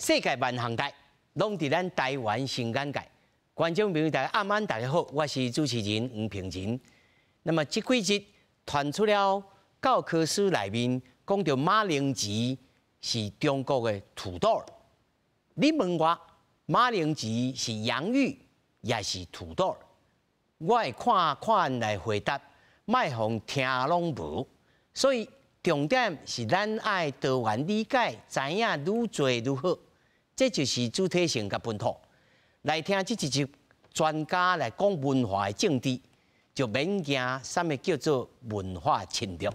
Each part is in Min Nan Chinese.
世界萬項代，攏佇咱台灣新眼界。觀眾朋友大家暗安，大家好，我是主持人黃平仁。那麼這幾日傳出了教科書內面講著馬鈴薯是中國的土豆。你問我馬鈴薯是洋芋抑是土豆？我會看看來回答，莫予聽攏無。所以重點是咱愛多元理解，知影愈濟愈好。這就是主體性佮本土。來聽這一集專家來講文化的政治，就免驚啥物叫做文化侵略。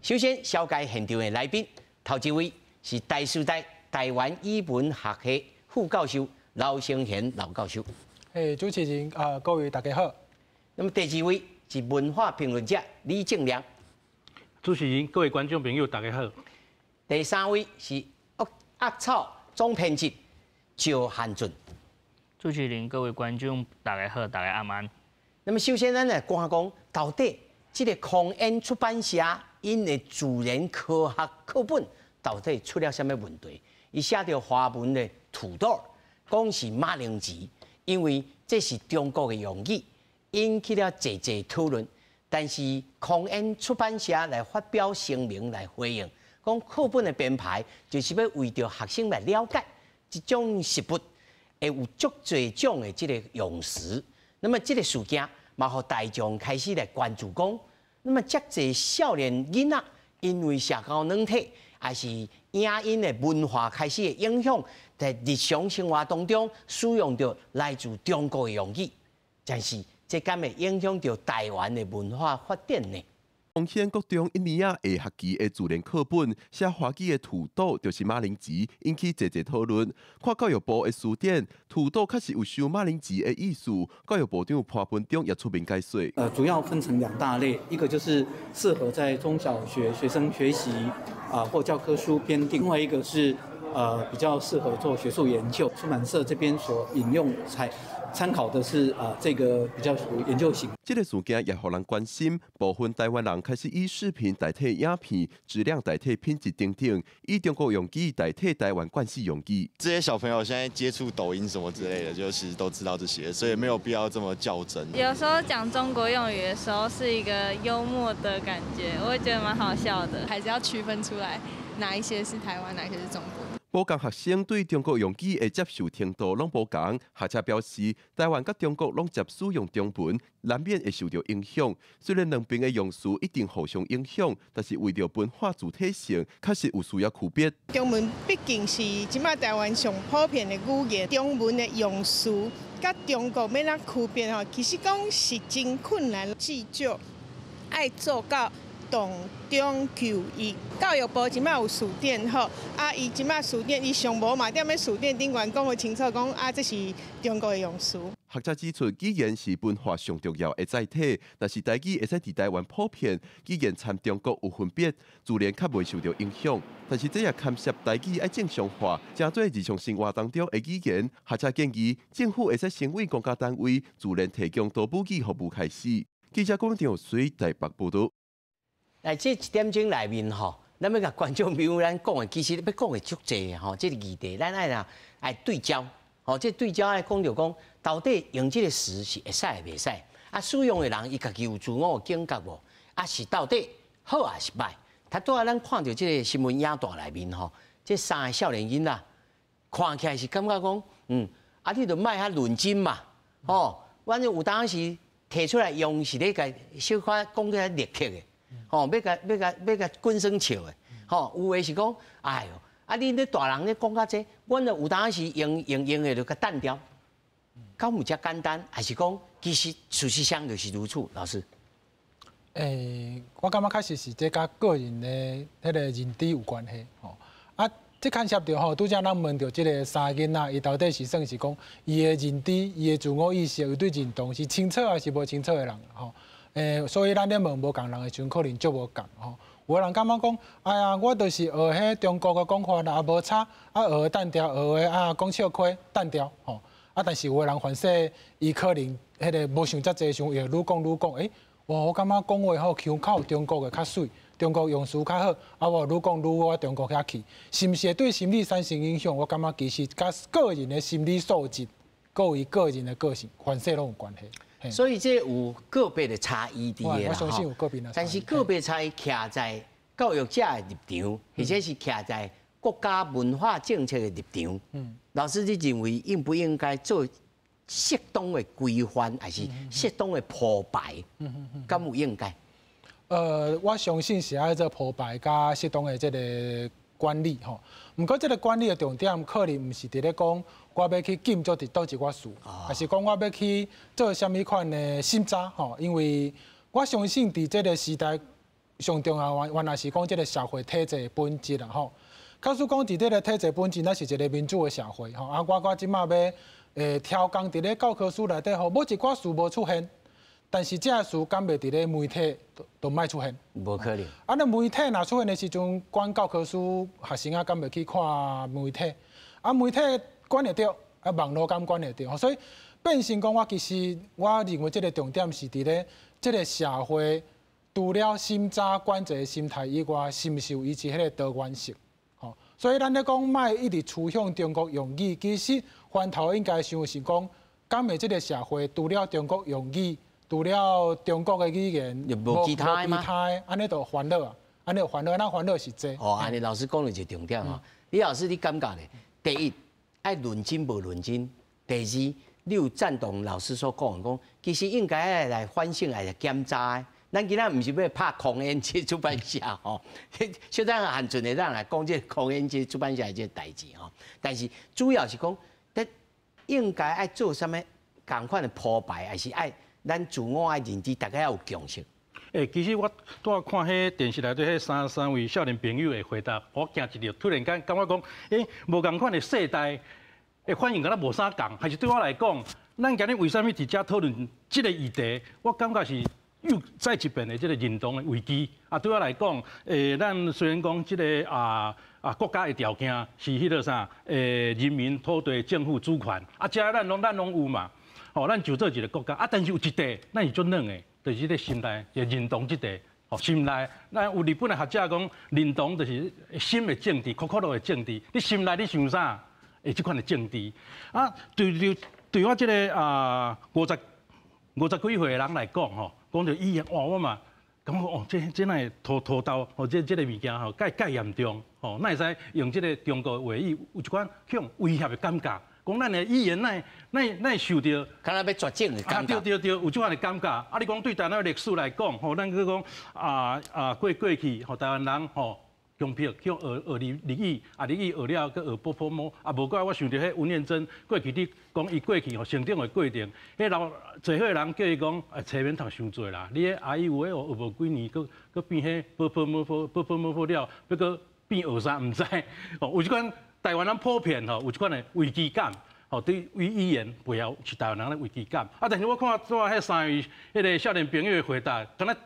首先，紹介現場的來賓，頭一位是台師大台灣語文學系副教授劉成賢劉教授。嘿，主持人啊，各位大家好。那麼第二位是文化評論者李正良。主持人、各位觀眾朋友，大家好。第三位是鴨草總編輯趙漢俊。主持人、各位觀眾，大家好，大家暗安。那麼首先，咱來講講到底這个控煙出版社𪜶的自然科學課本到底出了啥物問題？伊寫著華文的土豆，講是馬鈴薯，因為這是中國的用語，引起了濟濟討論。但是控煙出版社來發表聲明來回應，講課本的編排就是欲為著學生來了解這種食物會有足濟種的這个用詞。那麼這个事件嘛，予大眾開始來關注講，那麼遮濟少年囡仔因為社交軟體，抑是影音的文化開始的影響，在日常生活當中使用著來自中國的用語，但是這敢會影響著台灣的文化發展呢？豐顯國中一年仔下學期的自然課本寫華語的土豆就是馬鈴薯，引起濟濟討論。看教育部的辭典，土豆確實有收馬鈴薯的意思。教育部長潘文忠也出面解說。主要分成兩大類，一個就是適合在中小學學生學習啊或教科書編訂，另外一個是比較適合做學術研究。出版社這邊所引用採參考的是啊，這個比較屬於研究型。這个事件也予人關心，部分台灣人開始以視頻代替影片，質量代替品質等等，以中國用語代替台灣慣勢用語。這些小朋友現在接觸抖音什麼之類的，就其實都知道這些，所以沒有必要這麼較真。有時候講中國用語的時候，是一個幽默的感覺，我會覺得蠻好笑的。還是要區分出來，哪一些是台灣，哪一些是中國。無仝學生對中國用語的接受程度攏無仝，學者表示，台灣佮中國攏捷使用中文，難免會受著影響。雖然兩邊的用詞一定互相影響，但是為著文化主體性，確實有需要區別。中文畢竟是這擺台灣上普遍的語言，中文的用詞佮中國欲按怎區別吼，其實講是真困難，至少愛做到動中求異。教育部這擺有辭典吼，啊，伊這擺辭典，伊上無嘛，踮咧辭典頂懸講予清楚，講啊，這是中國的用詞。學者指出，語言是文化上重要的載體，若是台語會使佇台灣普遍，語言參中國有分別，自然較袂受著影響。但是這也牽涉台語愛正常化，成做日常生活當中的語言。學者建議，政府會使成為公家單位，自然提供多母語服務開始。記者郭長水台北報導。來，這一點鐘內面吼，咱欲共觀眾朋友咱講的，其實欲講的足濟吼，這个議題，咱愛若愛對焦，吼，這對焦愛講著講，到底用這个詞是會使抑袂使？啊，使用的人伊家己有自我警覺無？啊，是到底好抑是䆀？頭拄仔咱看著這个新聞影帶內面吼，這三个少年囡仔看起來是感覺講，啊，你著莫遐論真嘛，吼，反正有當時提出來用是咧共小可講起來立刻的。吼，欲共欲共欲共滾耍笑的，吼，有的是講，哎喲，啊你咧大人咧講甲這，阮著有當時用用用的就共擲掉，敢有遮簡單？還是講其實事實上就是如此？老師，我感覺確實是這佮個人的彼个認知有關係，吼。啊，這牽涉著吼，拄才咱問著這个三个囡仔，伊到底是算是講伊的認知、伊的自我意識，伊對認同是清楚抑是無清楚的人，吼。所以咱咧問無仝人的時陣，可能足無仝吼。有的人感覺講，哎呀，我就是學彼中國的講法啦，也無差，啊學的單調，學的啊講笑話單調吼。啊，但是有的人凡勢，伊可能彼个無想遮濟，想會愈講愈講，欸，哇，我感覺講話吼腔口中國的較媠，中國用詞較好，啊，我愈講愈往中國遐去，是毋是會對心理產生影響？我感覺其實佮個人的心理素質，閣有伊個人的個性，凡勢攏有關係。所以這有個別的差異佇的啦。我相信有個別的。但是個別差異徛在教育者的立場，或者是徛在國家文化政策的立場。老師，你認為應不應該做適當的規範，還是適當的鋪排？敢有應該？我相信是愛做鋪排佮適當的這个管理吼。毋過這个管理的重點可能毋是佇咧講我欲去禁足佇佗一寡詞，抑是講我欲去做啥物款的審查吼。因為我相信佇這个時代上重要，原來是講這个社會體制的本質啦吼。假使講佇這个體制本質，咱是一个民主的社會吼。啊，我這馬欲挑工佇咧教科書內底吼，某一寡詞無出現。但是這个詞敢袂佇咧媒體都莫出現？無可能。啊，那媒體若出現的時陣，管教科書學生啊，敢袂去看媒體？啊，媒體管會著，啊，網路敢管會著？所以變成講，我其實我認為這个重點是佇咧這个社會，除了審查管制的心態以外，是毋是有維持彼个多元性？吼，所以咱咧講莫一直趨向中國用語，其實源頭應該想是講，敢會這个社會除了中國用語，除了中國的語言，無其他的嗎？其他的，按呢就煩惱啊，按呢煩惱，咱煩惱是這。哦，按呢老師講了一個重點吼，李老師你感覺咧？第一，愛論真無論真；第二，你有贊同老師所講的講，其實應該愛來反省，愛來檢查的。咱今仔毋是欲拍控煙這出版社吼，小等下韓俊會當來講這控煙這出版社的這个代誌吼。但是主要是講，咱應該愛做啥物仝款的鋪排，還是愛咱自我的認知，大家要有共識。其實我拄仔看彼電視內底彼三位少年朋友的回答，我驚一跳，突然間感覺講，無仝款的世代的反應敢若無啥仝，還是對我來講，咱今日為啥物佇遮討論這个議題？我感覺是又再一遍的這个認同的危機。啊，對我來講，咱雖然講這个國家的條件是彼个啥，人民、土地、政府主權，啊，這咱攏有嘛。吼，咱就做一个國家，啊，但是有一塊，咱是足軟的，就是這个心內，就認同這塊。吼，心內，咱有日本的學者講，認同就是心的政治，心的政治。你心內你想啥？會這款的政治。啊，對我這个五十幾歲的人來講，吼，講著語言，哇，我嘛感覺哦，這哪會塗豆，吼，這个物件吼，蓋嚴重，吼，哪會使用這个中國話語，有一款去予威脅的感覺。講咱的語言，哪會受著，敢若欲絕種的感覺。對對對，有這款的感覺。啊，你講對台灣的歷史來講，吼，咱閣講過去，吼，台灣人吼，強迫去學日語，啊，日語學了，閣學波潑摸，啊，無怪我想著彼吳念真過去你講伊過去吼成長的過程，彼老濟歲人叫伊講，啊，冊免讀傷濟啦，你彼阿姨有的學無幾年，閣變彼波潑摸波波潑摸波了，欲閣變學啥毋知，吼，有這款台灣人普遍吼有這款的危機感，吼，對於語言背後是台灣人的危機感。啊，但是我看拄仔彼三位彼个少年朋友的回答，敢若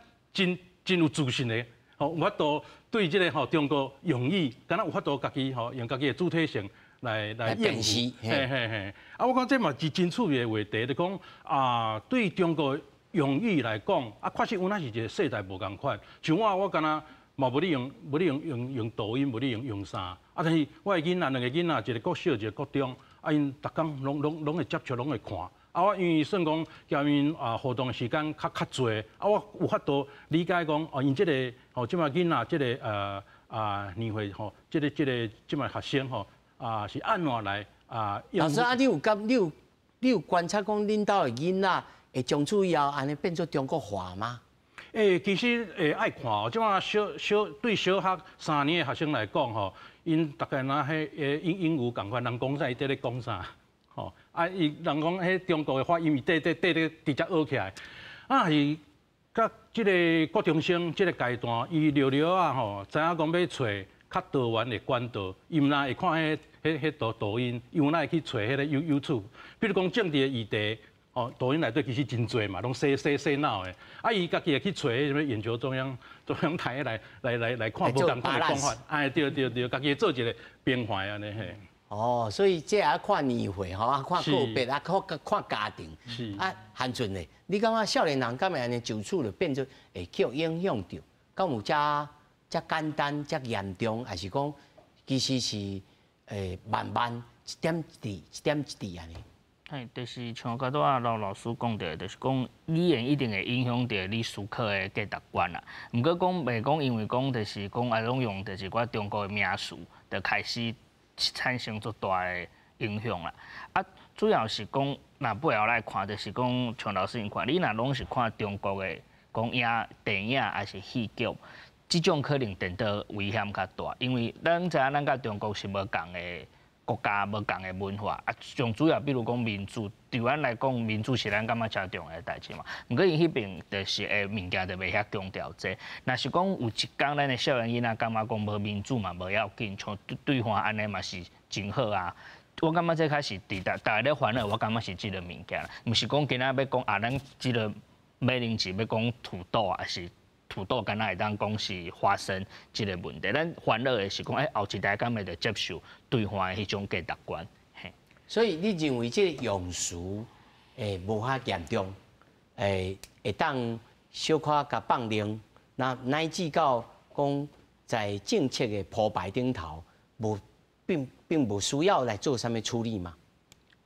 真有自信的。吼，有法度對這个吼中國用語，敢若有法度家己吼用家己的主體性來應付。嘿嘿嘿。啊，我講這嘛是真趣味的話題，就講啊，對中國用語來講，啊，確實阮那是一個世代無仝款。像我，我敢若嘛無咧用，無咧用抖音，無咧用啥。啊，但是我的囡仔兩个囡仔，一个國小，一个國中，啊，𪜶逐工攏會接觸，攏會看。啊，我因為算講佮𪜶啊互動的時間較濟，啊，我有法度理解講，哦，𪜶這个吼，這擺囡仔這个年歲吼，這个這擺學生吼，啊是按怎來啊？老師啊，你有觀察講恁兜的囡仔會從此以後按呢變做中國話嗎？其實愛看哦，這擺小對小學三年的學生來講吼，𪜶大概若彼英語仝款，人講啥伊綴咧講啥。吼，啊！伊人講彼中國的發音，伊綴綴綴咧直接學起來。啊，是佮這个國中生這个階段，伊略略仔吼，知影講欲揣較多元的管道，伊毋但會看彼抖音，伊有哪會去揣彼个 YouTube。比如講政治的議題，哦，抖音內底其實真濟嘛，攏洗腦的。啊，伊家己會去揣啥物眼球中央台來看無仝款的講法。哎，對對對，家己會做一个平衡按呢嘿。哦，所以這也看年歲吼，啊看個別，啊看看家庭。啊，韓俊咧，你感覺少年人敢會按呢就此就變做會予影響著？敢有遮遮簡單、遮嚴重，還是講其實是會慢慢一點一滴、一點一滴按呢？嘿，就是像拄仔劉老師講著，就是講語言一定會影響著你思考的價值觀啦。毋過講袂講，因為講就是講啊，攏用就是寡中國的名詞，就開始產生足大的影響啦。啊，主要是講，若背後來看，就是講像老師𪜶看，你若攏是看中國的講影電影抑是戲劇，這種可能顛倒危險較大，因為咱知影咱佮中國是無仝的國家，無仝的文化。啊，上主要比如講民主，對阮來講，民主是咱感覺誠重要的代誌嘛。毋過𪜶彼邊就是的物件就袂遐強調這。若是講有一工咱的少年囡仔感覺講無民主嘛無要緊，像對岸按呢嘛是真好啊。我感覺這較是佇逐家咧煩惱，我感覺是這个物件，毋是講今仔欲講啊，咱這个馬鈴薯欲講土豆啊，是土豆敢若會當講是花生這个問題。咱煩惱的是講，欸，後一代敢會著接受對岸的彼種價值觀。嘿，所以你認為這個用詞會無遐嚴重，會會當小可共放任，那乃至到講在政策的鋪排頂頭，無並並無需要來做啥物處理嗎？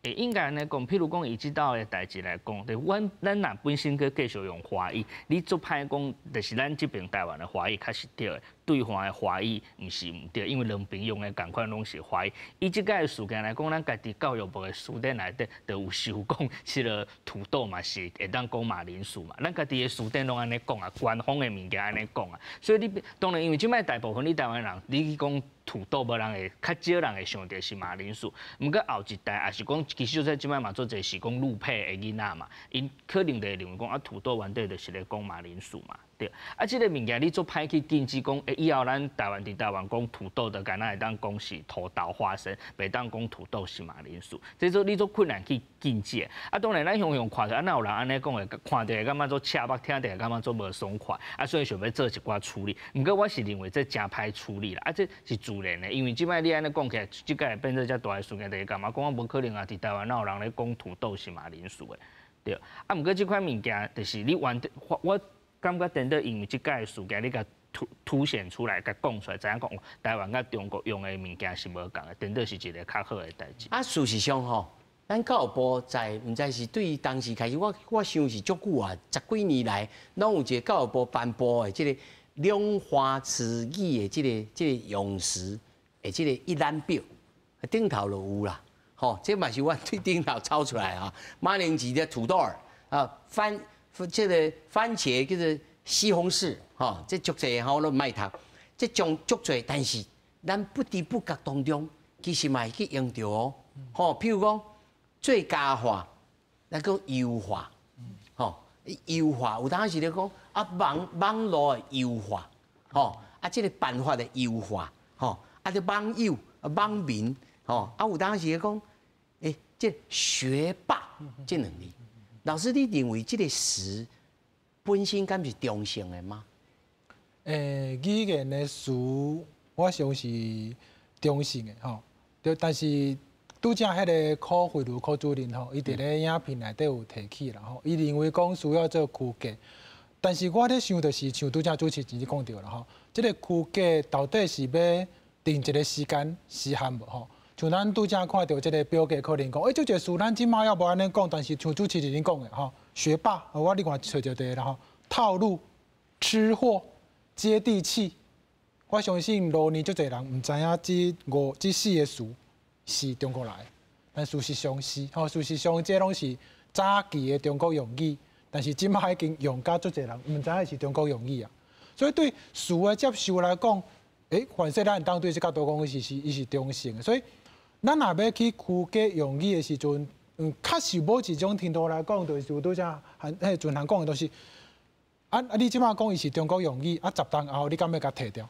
會應該按呢講，譬如講以這道的代誌來講，就阮咱若本身閣繼續用華語，你足歹講，就是咱這爿台灣的華語較是對的，對岸的華語毋是毋對，因為兩邊用的仝款攏是華語。以這个事件來講，咱家己教育部的辭典內底就有收講，這个土豆嘛是會當講馬鈴薯嘛，咱家己的辭典攏按呢講啊，官方的物件按呢講啊，所以你當然因為這擺大部分你台灣人，你去講土豆無人會，較少人會想著是馬鈴薯。毋過後一代，抑是講，其實就這擺嘛足濟是講陸配的囡仔嘛，𪜶可能就會認為講啊，土豆原底就是咧講馬鈴薯嘛，對。啊，這个物件你足歹去禁止講，欸，以後咱台灣佇台灣講土豆，就敢若會當講是土豆花生，袂當講土豆是馬鈴薯，這做你足困難去禁止。啊，當然咱雄雄看著啊，哪有人按呢講的，看著會感覺足赤目，聽著會感覺足無爽快，啊，所以想欲做一寡處理。毋過我是認為這誠歹處理啦，啊，這是自然的，因為這擺你按呢講起來，這擺會變做遮大的事件，就是感覺講啊，無可能啊，佇台灣哪有人咧講土豆是馬鈴薯的，對。啊，毋過這款物件就是你完，我感覺顛倒因為這擺的事件，你共凸凸顯出來，共講出來，知影講台灣佮中國用的物件是無仝的，顛倒是一个較好的代誌。啊，事實上吼，咱教育部在毋知是對當時開始，我我想是足久啊，十幾年來，攏有一个教育部頒布的這个兩華詞語的這个這个用詞的這个一覽表，頂頭就有啦。吼，這嘛是我對頂頭抄出來啊。馬鈴薯的土豆兒啊，番這个番茄叫做西紅柿，吼，這足濟吼，我攏毋愛讀。這種足濟，但是咱不知不覺當中，其實嘛會去用著哦。吼，譬如講做加法，咱講優化，吼，優化有當時咧講啊網網路的優化，吼，啊這个辦法的優化，吼，啊這網友網民，吼，啊有當時咧講，欸，這學霸這兩字，老師你認為這个詞本身敢是中性的嗎？欸，語言的詞，我想是中性的吼，對，但是拄才彼个柯惠如柯主任吼，伊佇咧影片內底有提起啦吼，伊認為講需要做區隔，但是我咧想就是像拄才主持人講著啦吼，這个區隔到底是欲定一个時間時限無吼？像咱拄才看著這个表格，可能講，欸，這個詞咱這擺猶無按呢講，但是像主持人講的吼，學霸，我你看揣著對啦吼，套路、吃貨、接地氣，我相信羅年足濟人毋知影這五、這四个詞是中國來的，但事實上是吼，事實上這攏是早期的中國用語，但是這擺已經用甲足濟人毋知影是中國用語啊。所以對詞的接受來講，欸，凡勢咱當對這角度講是是伊是中性的，所以咱若欲去區隔用語的時陣，確實某一種程度來講，就是拄才韓彼陣人講的，就是啊啊！你這擺講伊是中國用語，啊十冬後你敢欲共提掉？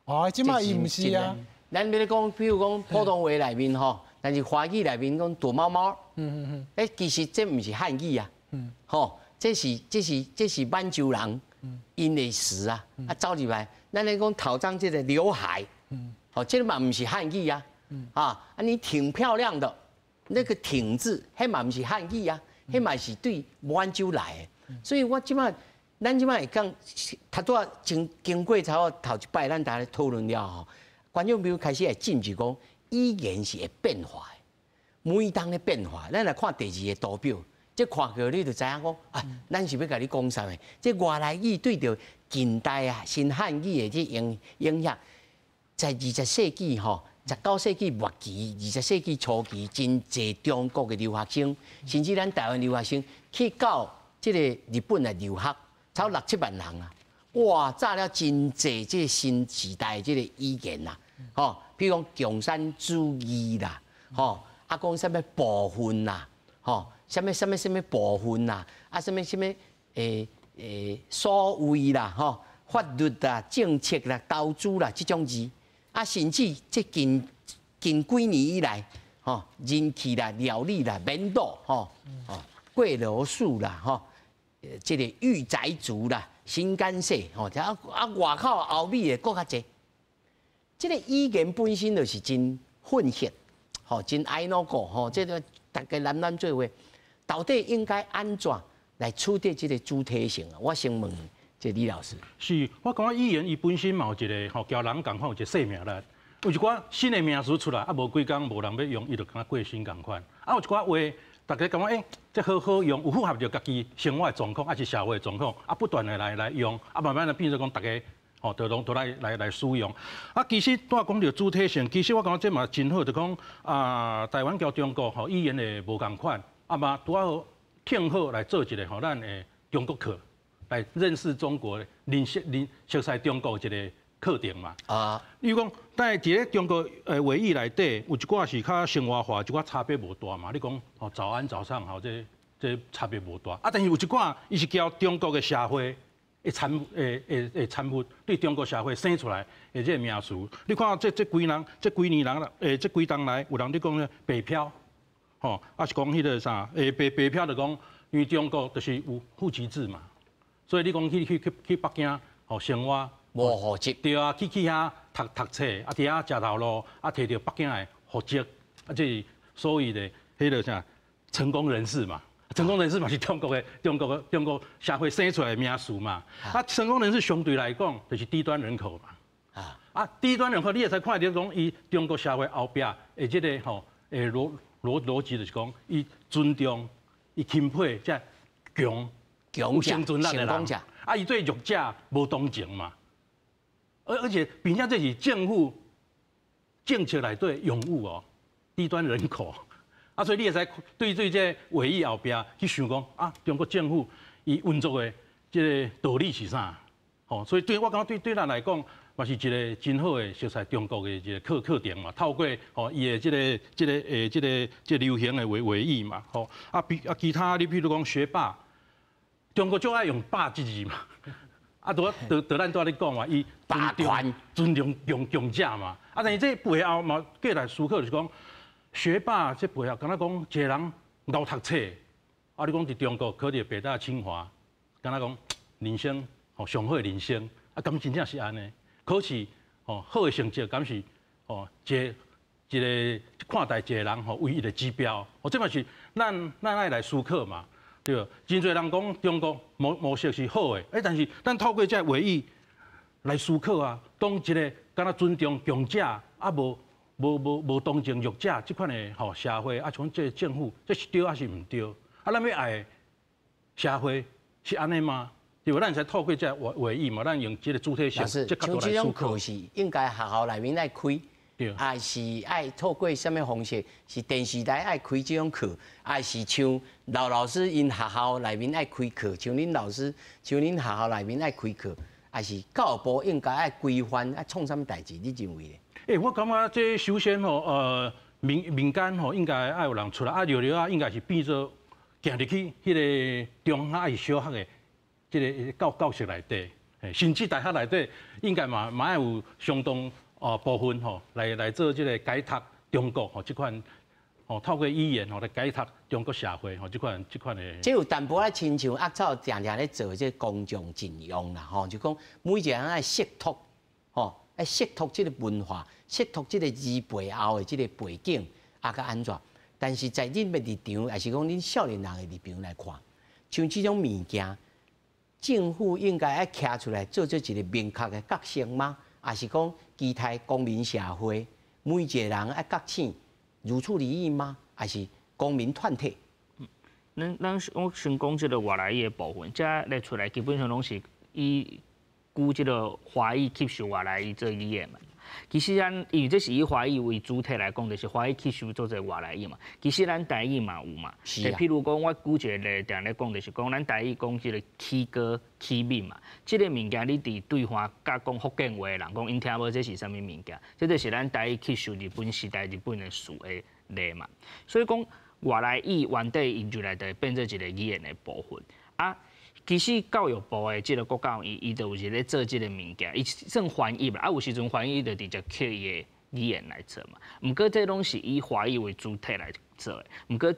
哦，這擺伊毋是啊。咱欲咧講，比如講普通話內面吼，但是華語內面講躲貓貓，欸，其實這毋是漢語啊，吼，這是這是這是滿洲人𪜶的詞啊，啊走入來，咱咧講頭鬃這个劉海，吼，這个嘛毋是漢語啊，啊，你挺漂亮的，那個挺字，彼嘛毋是漢語啊，彼嘛是對滿洲來的。所以我這擺，咱這擺會講，頭拄仔經過頭頭一擺，咱大家討論了吼，觀眾朋友開始會進入講，語言是會變化的，每當咧變化。咱來看第二個圖表，這看過你就知影講，啊，咱是欲共你講啥物？這外來語對著近代啊新漢語的這影響，在20世紀吼。19世紀末期、20世紀初期，真濟中國的留學生，甚至咱台灣留學生去到這個日本來留學，超六七萬人啊！哇，炸了真濟這個新時代這個語言啊，吼，比如講共產主義啦，吼，啊講啥物部分啦，吼，啥物啥物啥物部分啦，啊啥物啥物所謂啦，吼，法律啦、政策啦、投資啦這種字。啊，甚至這近近幾年以來，吼，人氣啦、料理啦、免賭吼，吼，過羅數啦，吼，這個御宅族啦、新干線，吼，啊啊外口後尾的閣較濟。這個語言本身就是真混血，吼，真愛喏個，吼，這個大家南南做伙，到底應該按怎來處理這個主體性啊？我先問。這李老師是，我感覺語言伊本身嘛有一個吼，交人仝款有一個生命力。有一寡新的名詞出來，啊，無幾工無人欲用，伊就敢若過身仝款。啊，有一寡話，大家感覺這好好用，有符合著家己生活的狀況，抑是社會的狀況，啊，不斷的來用，啊，慢慢的變做講大家吼，都攏都來使用。啊，其實拄仔講著主體性，其實我感覺這嘛真好，就講啊，台灣佮中國吼語言的無仝款，啊嘛拄仔好正好來做一個吼咱的中國課。來認識中國，認識認熟悉中國一個課程嘛。啊，比如講，但佇咧中國話語內底，有一寡是較生活化，一寡差別無大嘛。你講哦，早安、早上好，這差別無大。啊，但是有一寡，伊是交中國的社會的產物，對中國社會生出來的這個名詞。你看這幾人，這幾年人啦，這幾冬來有人咧講咧北漂，吼，啊是講彼個啥？北漂就講，因為中國就是有戶籍制嘛。所以你講去北京吼生活，無戶籍，對啊，去遐讀冊，啊佇遐食頭路，啊提著北京的戶籍，啊這是所謂的彼個啥成功人士嘛。成功人士嘛是中國社會生出來的名詞嘛。啊，成功人士相對來講就是低端人口嘛。啊，低端人口你會使看著講，伊中國社會後壁的這個吼，邏輯就是講，伊尊重、伊欽佩這強。有生存力的人，啊，伊對弱者無同情嘛，而且並且這是政府政策內底擁護哦，低端人口，啊，所以你會使對這個話語後壁去想講啊，中國政府伊運作的這個道理是啥？吼，所以對我感覺對咱來講，嘛是一個真好的熟悉中國的一個課程嘛，透過吼伊的這個流行的話語嘛，吼啊比啊其他你比如講學霸。中國就愛用霸這字嘛，啊，拄拄咱拄仔咧講嘛，伊霸權尊重強者嘛，啊，但是這背後嘛，過來思考就是講，學霸這背後，敢若講一個人𠢕讀冊，啊，你講佇中國考著北大清華，敢若講人生吼上好的人生，啊，敢真正是按呢？考試吼好的成績，敢是吼一個看待一個人吼唯一的指標，哦，這嘛是咱愛來思考嘛。對，真濟人講中國模式是好的，但是咱透過這個話語來思考啊，當一個敢若尊重強者，啊無同情弱者這款的吼社會，啊像這個政府，這是對抑是毋對？啊，咱欲愛的社會是按呢嗎？對無？咱會使透過這個話語嘛，咱用這個主體性，這角度來思考。像這種課是應該學校內面來開。抑是愛透過啥物方式？是電視台愛開這種課，抑是像劉老師𪜶學校內面愛開課，像恁老師，像恁學校內面愛開課，抑是教育部應該愛規範，愛創啥物代誌？你認為咧？我感覺這首先吼，民間吼應該愛有人出來，啊，著著啊，應該是變做行入去彼個中學抑是小學的這個教室內底，甚至大學內底，應該嘛愛有相當。哦，部分吼來做這個解讀中國吼這款吼透過語言吼來解讀中國社會吼這款的。這有淡薄仔親像鴨草定定咧做這公眾盡用啦吼，就講每一個人愛識讀吼，愛識讀這個文化，釋託這個字背後的這個背景啊，佮按怎？但是在恁的立場，抑是講恁少年人的立場來看，像這種物件，政府應該愛徛出來做做一個明確的角色嗎？抑是講其他公民社會每一個人愛覺醒如處離意嗎？抑是公民團體？咱我先講這個外來語的部分，這列出來基本上攏是以舉這個華語吸收外來語做語言嘛。其實咱因為這是以華語為主體來講，就是華語吸收做這外來語嘛。其實咱台語嘛有嘛。是啊。譬如講，我舉一個例，定咧講，就是講咱台語講這個起鍋起米嘛。這個物件你佇對岸佮講福建話的人講，𪜶聽無這是啥物物件？這就是咱台語吸收日本時代日本的詞的例嘛。所以講外來語原底引入來就會變做一個語言的部分啊。其實教育部的這個國教院，伊就有一個做這個物件，伊算翻譯啦，啊有時陣翻譯就直接刻伊的語言來做嘛。毋過這攏是以華語為主體來做的，毋過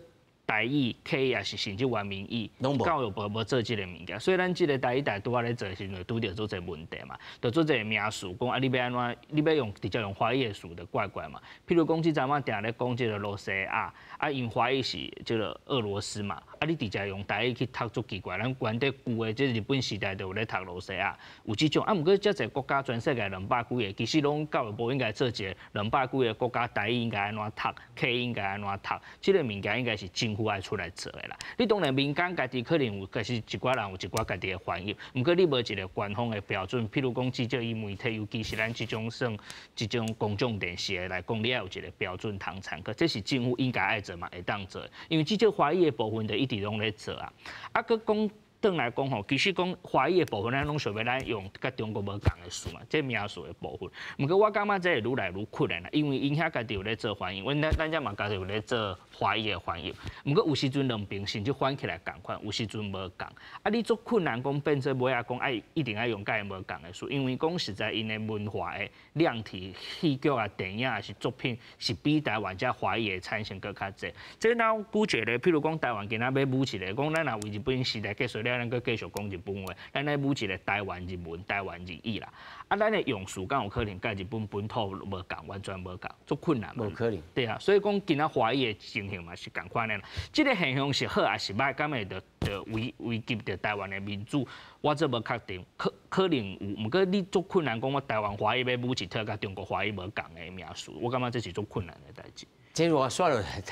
台語、客語抑是甚至原民語，教育部無做這個物件，所以咱這個台語台拄仔咧做的時陣，拄著足濟問題嘛，就足濟名詞講啊，你欲按怎？你欲用直接用華語的詞就怪怪嘛。譬如講，這陣仔定咧講這個羅西亞，啊，因華語是這個俄羅斯嘛，啊，你直接用台語去讀足奇怪。咱原底舊的這日本時代就有咧讀羅西亞，有這種啊。毋過遮濟國家，全世界200幾个，其實攏教育部應該做一個200幾个國家台語應該按怎讀，客語應該按怎讀，這個物件應該是政府愛出來做的啦。你當然民間家己可能有，其實一寡人有一寡家己的翻譯，毋過你無一個官方的標準，譬如講至少以媒體，尤其是咱這種算這種公眾電視的來講，你愛有一個標準通參考，這是政府應該愛做嘛，會當做。因為至少華語的部分就一直攏咧做啊。啊，閣講轉來講吼，其實講華語的部分，咱攏想欲咱用佮中國無仝的詞嘛，這名詞的部分。毋過我感覺這會愈來愈困難啦，因為𪜶遐家己有咧做翻譯，阮咱咱遮嘛家己有咧做華語的翻譯。毋過有時陣兩邊甚至翻起來仝款，有時陣無仝。啊，你足困難講變做尾仔講愛一定愛用佮伊無仝的詞，因為講實在，𪜶的文化的量體、戲劇啊、電影抑是作品，是比台灣遮華語的產生閣較濟。這咱舉一個，譬如講台灣今仔欲舞一個，講咱若為日本時代結束了，咱閣繼續講日本話，咱來舞一個台灣日文、台灣日語啦。啊，咱的用詞敢有可能佮日本本土無仝，完全無仝，足困難。無可能。對啊，所以講今仔華語的情形嘛是仝款的啦。這個現象是好抑是䆀，敢會著著危及著台灣的民主？我這無確定，可能有，毋過你足困難講，我台灣華語欲舞一套佮中國華語無仝的名詞，我感覺這是足困難的代誌。這我煞落來，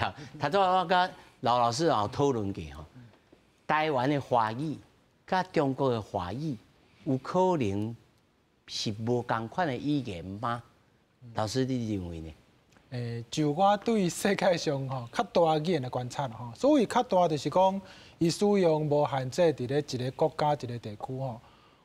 頭拄我佮劉老師也有討論過吼，台灣的華語佮中國的華語有可能是無仝款的語言嗎？老師，你認為呢？就我對世界上吼較大語言的觀察吼，所謂較大就是講，伊使用無限制佇咧一個國家一個地區吼。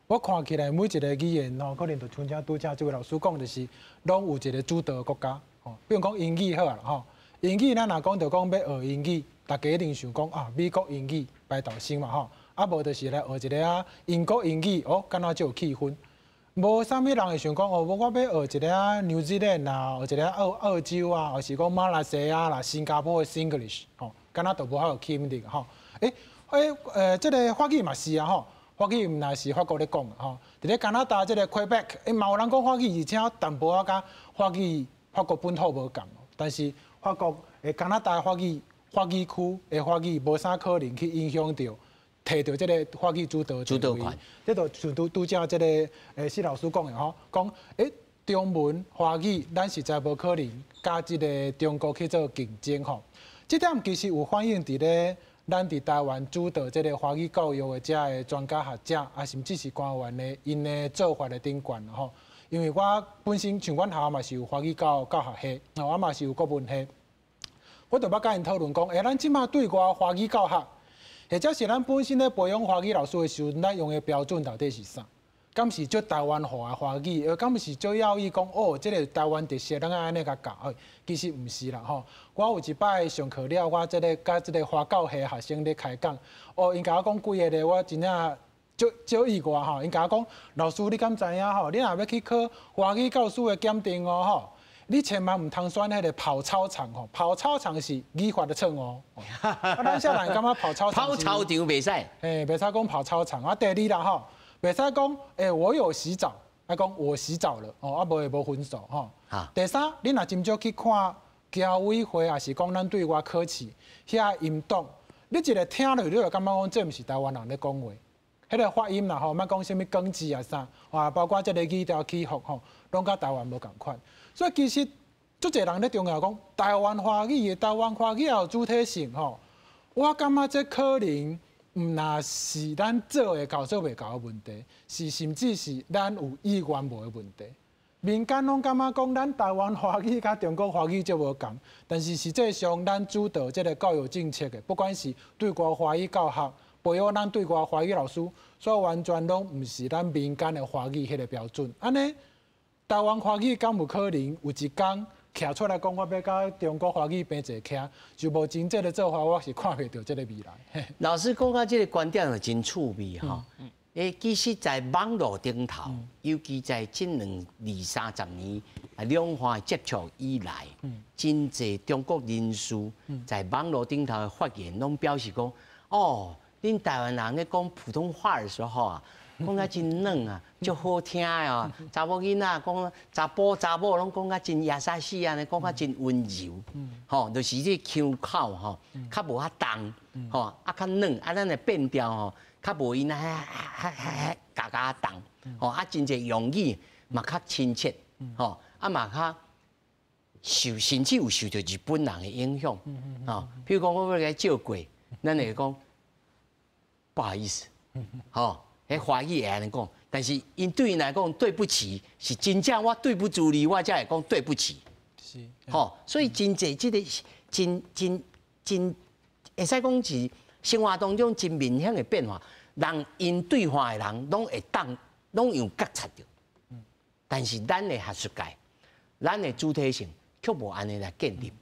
我看起來每一個語言吼，可能就像拄才這位老師講，就是攏有一個主導國家吼。比如講英語好啊吼，英語咱若講著講欲學英語，大家一定想講啊，美國英語排頭先嘛吼，啊無就是來學一个啊英國英語，哦，敢若足有氣氛。無啥物人會想講哦，我欲學一个啊，紐西蘭啊，學一个澳洲啊，抑是講馬來西亞啦、新加坡的 Singlish 吼，敢若都無遐有吸引力吼。這个法語嘛是啊吼，法語毋但是法國咧講吼，佇咧加拿大這个 Quebec，嘛有人講法語，而且淡薄仔佮法語法國本土無仝，但是法國的加拿大法語法語區的法語無啥可能去影響著。提著這个法語主導主導權，這就像拄拄才這个施老師講的吼，講中文華語，咱實在無可能佮這个中國去做競爭吼。這點其實有反映佇咧咱佇台灣主導這个華語教育的遮个專家學者，啊，甚至是官員的𪜶的做法的頂懸吼。因為我本身像阮學校嘛是有華語教學系，我嘛是有國文系，我就捌佮𪜶討論講，咱這馬對外華語教學。或者是咱本身咧培養華語老師的時陣，咱用的標準到底是啥？敢是足台灣化的華語？敢是足要伊講哦，這个台灣特色，咱愛按呢共教？其實毋是啦吼。我有一擺上課了，我這个佮這个華教系學生咧開講，哦，𪜶共我講幾个咧，我真正足足意外吼。𪜶共我講，老師你敢知影吼？你若欲去考華語教師的檢定哦吼，你千萬毋通選彼个跑操場吼，跑操場是語法的錯誤。啊，咱啥人感覺跑操場？跑操場袂使。嘿，袂使講跑操場。啊，第二啦吼，袂使講，我有洗澡。愛講我洗澡了，哦，啊無會無分數吼。第三，你若真少去看僑委會，抑是講咱對外考試遐音檔，你一个聽落，你就感覺講這毋是台灣人咧講話。彼个發音啦吼，莫講啥物港字啊啥，啊包括這个語調起伏吼，攏佮台灣無仝款。所以其實足濟人咧重要講，台灣華語的台灣華語也有主體性吼。我感覺這可能毋若是咱做會到做袂到的問題，是甚至是咱有意願無的問題。民間攏感覺講咱台灣華語佮中國華語足無仝，但是實際上咱主導這个教育政策的，不管是對外華語教學，培養咱對外華語老師，所以完全攏毋是咱民間的華語彼个標準。按呢，台灣華語敢有可能有一工徛出來講，我欲佮中國華語平齊徛，就目前這个做法，我是看袂著這个未來。老師講到這个觀點就真趣味吼。其實，在網路頂頭，尤其在這兩二三十年啊，兩岸接觸以來，真濟中國人士在網路頂頭的發言，攏表示講，哦，恁台灣人咧講普通話的時候啊，講甲真軟啊，足好聽啊，查某囡仔講查埔查某攏講甲真優し按呢，講甲真溫柔，吼，就是這腔口吼，較無遐重，吼，啊較軟，啊咱的變調吼，較無𪜶遐遐遐共共重，吼，啊真濟用語嘛較親切，吼，啊嘛較受甚至有受著日本人的影響，吼，比如講我欲共借過，咱會講不好意思，吼，彼華語會按呢講，但是𪜶對𪜶來講對不起是真正我對不住你，我才會講對不起，是，吼，所以真濟這個真真真會使講是生活當中真明顯的變化。人𪜶對話的人攏會當攏有覺察著，但是咱的學術界，咱的主體性卻無按呢來建立。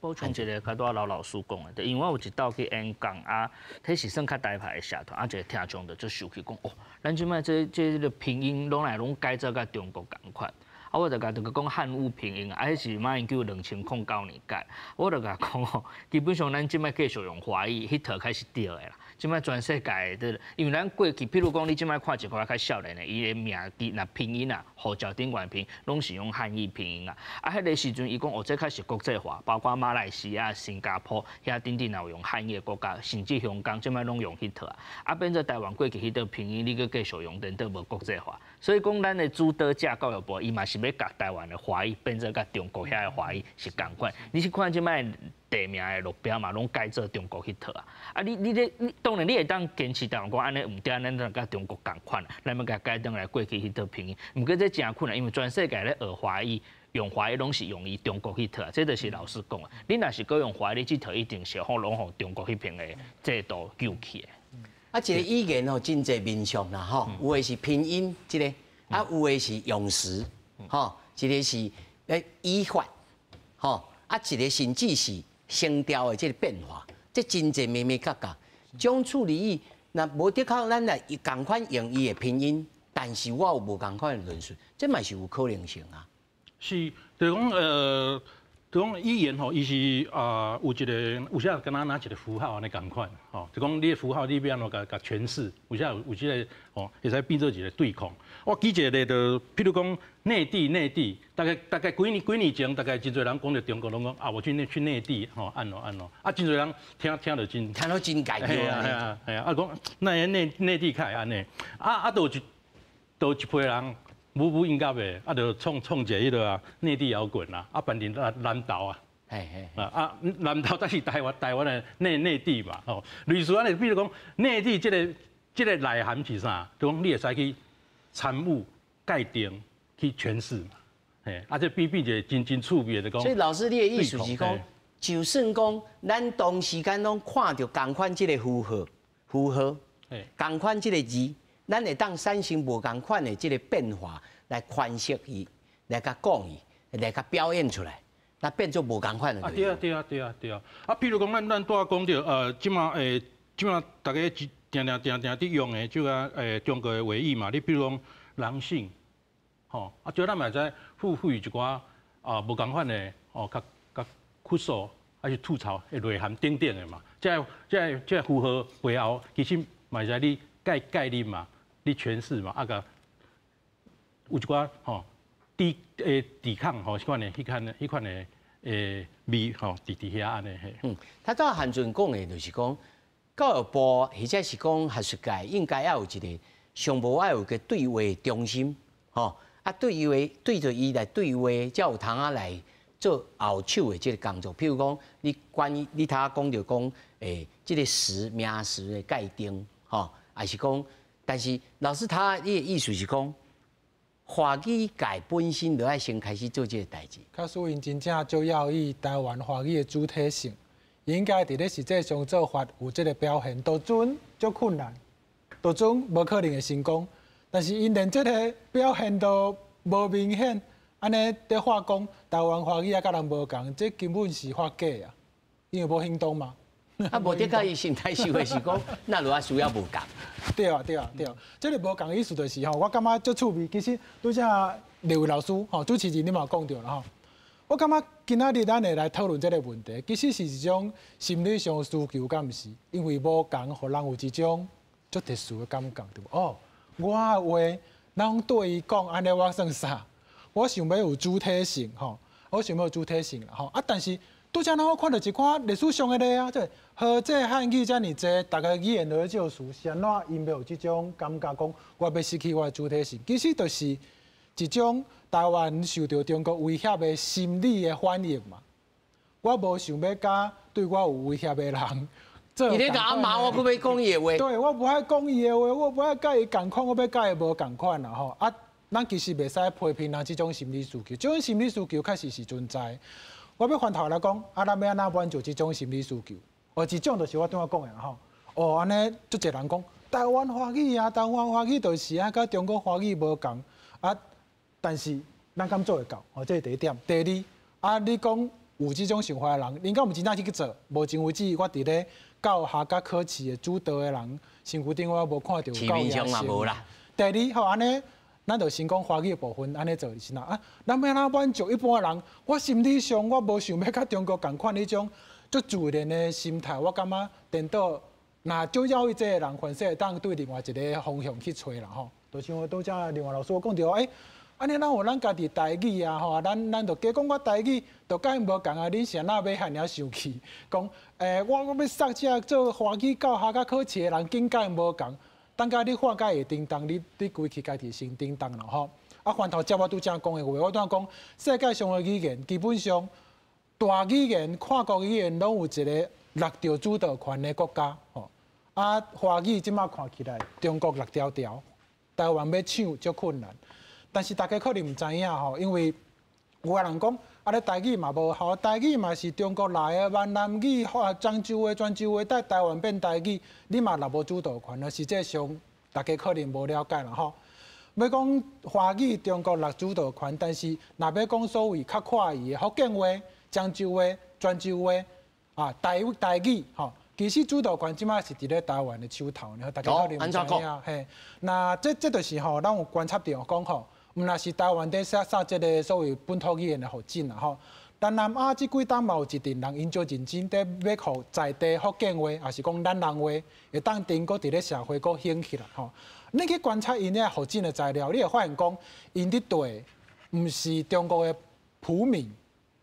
補充一个，較拄仔劉老師講的，因為我有一道去演講啊，彼是算較台派的社團，啊，一个聽眾就足生氣講，哦，咱這擺這這个拼音攏來攏改做佮中國仝款，啊，我就共伊講漢語拼音啊，彼是馬英九2009年改，我就共講吼，基本上咱這擺繼續用華語，彼套較是對的啦。這擺全世界的，因為咱過去，譬如講你這擺看一寡較少年的，伊的名字若拼音啊，護照頂懸拼，攏是用漢語拼音啊。啊，彼个時陣伊講哦，這較是國際化，包括馬來西亞、新加坡遐等等，若有用漢語的國家，甚至香港，這擺攏用彼套啊。啊，變做台灣過去彼套拼音，你閣繼續用，顛倒無國際化。所以講，咱的主導者教育部，伊嘛是欲共台灣的華語變做佮中國遐的華語是仝款。你去看這擺地名的路標嘛，攏改做中國彼套啊！啊，你你咧，你當然你會當堅持台灣講按呢毋對，咱就佮中國仝款，咱欲共改轉來過去彼套拼音。毋過這誠困難，因為全世界咧學華語、用華語攏是用伊中國彼套啊。這就是老師講的。你若是閣用華語，你這套一定是予攏予中國彼爿的制度救去的。啊，一个語言吼，真濟面向啦吼，有的是拼音，這个，啊，有的是用詞，吼，一个是語法，吼，啊，一个甚至是聲調的這个變化，這真濟眉眉角角。種處理若無的確，咱來仝款用伊的拼音，但是我有無仝款的論述，這嘛是有可能性啊。是，就是講就講語言吼，伊是啊有一个有時敢若拿一个符號按呢仝款，吼，就講你的符號你欲按怎共共詮釋，有時有這个吼，會使變做一个對抗。我舉一個例，就譬如講內地，內地，大概大概幾年幾年前，大概真濟人講著中國攏講啊，我去內去內地，吼，按怎按怎，啊，真濟人聽聽著真聽著真介意啊，係啊係啊，啊講那內內地較會按呢，啊啊，就有一就有一批人。舞舞音樂的，啊，就創創一个彼个啊，內地搖滾啦，啊，辦佇南南投啊，啊啊，南投才是台灣台灣的內內地嘛，吼，類似按呢，比如講內地這个這个內涵是啥？就講你會使去參悟、界定、去詮釋嘛，嘿，啊，這變變一個真真趣味的講。所以老師，你的意思是講，就算講咱同時間攏看著仝款這个符號，符號，仝款這个字，咱會當產生無仝款的這个變化。來詮釋伊，來共講伊，來共表演出來，那變做無仝款的。啊對啊對啊對啊對啊！啊，比如講咱咱拄仔講著，這馬這馬逐家定定定定佇用的，這个中國的話語嘛。你比如講人性，吼，啊，這咱嘛會使賦賦予一寡啊無仝款的，哦，較較哭訴，還是吐槽的內涵等等的嘛。這這這符號背後，其實嘛會使你概概念嘛，你詮釋嘛，啊共。有一寡吼抵抗吼，彼款的、彼款的、彼款的味吼，佇遐按呢嘿。他到韓陣講的，就是講教育部或者是講學術界應該要有一個上無愛有個對話中心，吼啊對話對著伊來對話，才有通啊來做後手的這個工作。譬如講，你關於你頭仔講著講，這個詞名詞的界定，吼，還是講，但是老師他你的意思是講，華語界本身就愛先開始做這個代誌。假使𪜶真正就要以台灣華語的主體性，應該佇咧實際上做法有這個表現，都陣足困難，都陣無可能會成功。但是𪜶連這個表現都無明顯，按呢佇話講台灣華語也佮人無仝，這根本是話假啊，因為無行動嘛。啊，無得佮伊心態想的是講，那就愛需要無仝。對啊，對啊，對啊，這個無仝意思就是吼，我感覺足趣味。其實拄才劉偉老師吼，主持人你嘛講著啦吼。我感覺今仔日咱會來討論這個問題，其實是一種心理上需求，敢毋是？因為無仝，予人有一種足特殊的感覺，對無？哦，我的話，人對伊講按呢，我算啥？我想欲有主體性吼，我想欲有主體性啦吼。啊，但是拄才咱我看著一寡歷史上的例啊，這何這漢語遮爾濟，逐个語言都咧借詞，是按怎𪜶欲有這種感覺，講我欲失去我的主體性？其實就是一種台灣受著中國威脅的心理的反應嘛。我無想欲佮對我有威脅的人做。伊咧共我罵，我閣欲講伊的話。對，我無愛講伊的話，我無愛佮伊仝款，我欲佮伊無仝款啦吼。啊，咱其實袂使批評人這種心理需求，這種心理需求確實是存在。我欲反頭來講，啊，咱欲按怎滿足這種心理需求？哦，一種就是我拄仔講的吼。哦，按呢足濟人講台灣華語啊，台灣華語就是啊，佮中國華語無仝啊。但是咱敢做會到？哦，這是第一點。第二，啊，你講有這種想法的人，𪜶敢毋真正去做？目前為止，我佇咧教學佮考試的主導的人身軀頂，我無看著有夠野心。無啦。第二，吼，按呢，咱就先講華語的部分，按呢做是哪啊？咱欲按怎滿足一般人？我心理上我無想欲佮中國仝款彼種足自然的心態，我感覺顛倒，若就要這個人，凡勢會當對另外一個方向去揣啦吼。就像拄才另外老師我講著，欸，按呢咱有咱家己台語啊吼，咱就加講我台語，就佮𪜶無仝啊！恁是按怎欲遐爾生氣？講，我欲殺這做華語教學佮考試的人，竟佮𪜶無仝。等下你化解會叮當，你規氣家己先叮當啦吼。啊，反頭接我拄才講的話，我拄才講世界上的語言，基本上大語言、跨國語言攏有一個掠著主導權的國家吼。啊，華語這馬看起來，中國掠牢牢，台灣欲搶足困難。但是大家可能毋知影吼，因為有的人講，啊，咧台語嘛無效，台語嘛是中國來的閩南語、漳州話、泉州話，帶台灣變台語，你嘛掠無主導權啊。實際上，大家可能無了解啦吼。欲講華語中國掠主導權，但是若欲講所謂較闊意的福建話、漳州話、泉州話啊，台語吼，其實主導權這馬是佇咧台灣的手頭，大家可能毋知影嘿。那這就是吼，咱有觀察著講吼。毋若是台灣佇寫寫這個所謂本土語言的發展啦吼，但南亞這幾冬嘛有一陣人𪜶足認真佇欲予在地福建話，抑是講閩南話，會當重閣佇咧社會閣興起來吼。你去觀察𪜶遐發展的材料，你會發現講，𪜶佇對毋是中國的普米，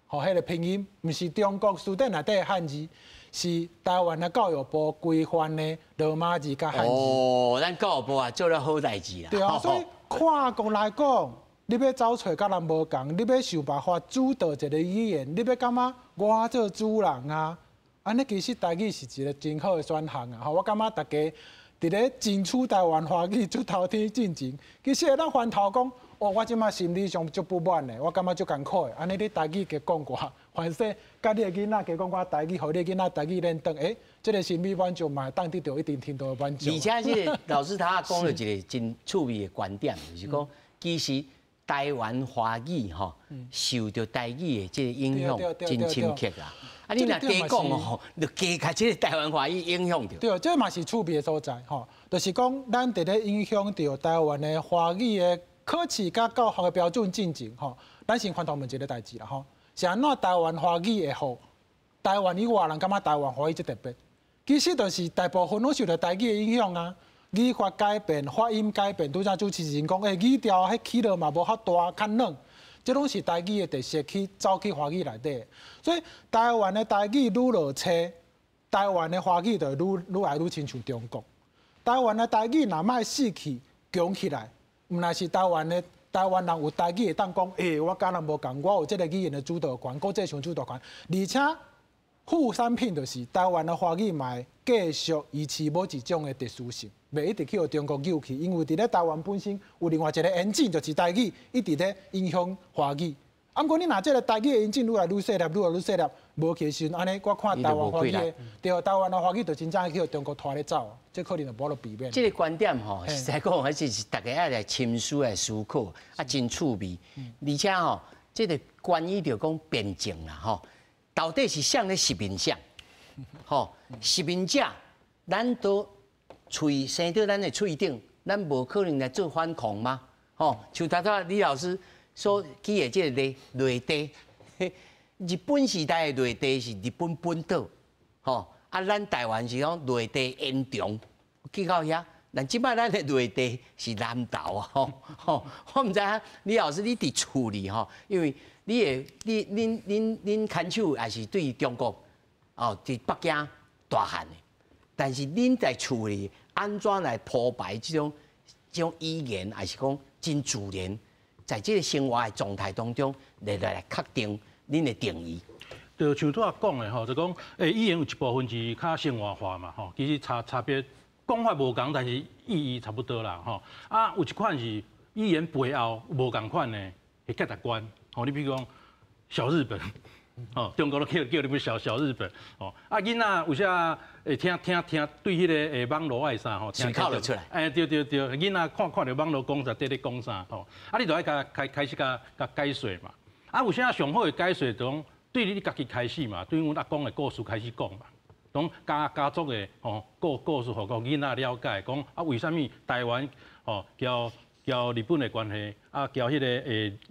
吼，彼個拼音，毋是中國辭典內底的漢字，是台灣的教育部規範的羅馬字佮漢字。哦，咱教育部啊做了好代誌啦。對啊，所以跨國來講，你欲走揣佮人無仝，你欲想辦法主導一個語言，你欲感覺我做主人啊？按呢其實台語是一個真好的選項啊！吼，我感覺大家佇咧爭取台灣華語出頭天進前，其實會當翻頭講，哦，我這馬心理上足不滿的，我感覺足艱苦的。按呢你台語加講寡，反正佮你的囡仔加講寡台語，予你囡仔台語練轉，欸，這個心理滿足嘛，會當得著一定程度的滿足。而且這個老師他講了一個真趣味的觀點，就是講其實台灣華語吼受著台語的這個影響真深刻啦。啊，你若加講哦，就加共這個台灣華語影響著。對，這嘛是趣味的所在吼，就是講咱佇咧影響著台灣的華語的考試佮教學的標準進前吼，咱先翻頭問一個代誌啦吼，是按怎台灣華語會予台灣以外人感覺台灣華語足特別？其實就是大部分攏受著台語的影響啊。語法改變、發音改變，拄才主持人講，語調彼起落嘛無較大、較軟，這攏是台語的特色去走去華語內底。所以台灣的台語愈落差，台灣的華語就會愈愈來愈親像中國。台灣的台語若欲死去強起來，毋但是台灣的台灣人有台語會當講，我佮人無仝，我有這个語言的主導權，國際上主導權，而且副產品就是台灣的華語嘛會繼續維持某一種的特殊性，袂一直去予中國扭去，因為佇咧台灣本身有另外一个引擎，就是台語一直咧影響華語。啊，毋過你若這个台語的引擎愈來愈細粒，愈來愈細粒，無去的時陣，按呢我看台灣華語的，對，台灣的華語就真正去予中國拖咧走，這可能就無法度避免。這个觀點吼，實在講，還是大家愛來深思來思考，啊，真趣味。而且吼，這个關於著講辯證啦，吼，到底是啥咧殖民者？吼，殖民者，咱都喙生佇咱的喙頂，咱無可能來做反抗嗎？吼，像頭拄李老師所舉的這个例，內地，日本時代的內地是日本本島，吼，啊，咱台灣是講內地延長去到遐，但這擺咱的內地是南投啊，吼吼，我毋知影李老師你佇處理吼，因為你的你恁恁恁牽手也是對中國哦，佇北京大漢的，但是恁在處理按怎來鋪排這種這種語言，還是講真自然，在這个生活的狀態當中來來來確定恁的定義。就像拄仔講的吼，就講語言有一部分是較生活化嘛吼，其實差差別講法無仝，但是意義差不多啦吼。啊，有一款是語言背後無仝款的價值觀，吼，你比如講小日本，吼，中國攏叫叫你們小小日本，吼，啊囡仔有時會聽聽聽對彼个網路愛啥吼，聽口就出來。對對對，囡仔看看著網路講啥，佇咧講啥吼，啊你就愛共開開始共共解說嘛。啊有啥上好的解說，就講對你家己開始嘛，對阮阿公的故事開始講嘛，講家家族的吼故故事，予囡仔了解，講啊為啥物台灣吼佮佮日本的關係，啊佮彼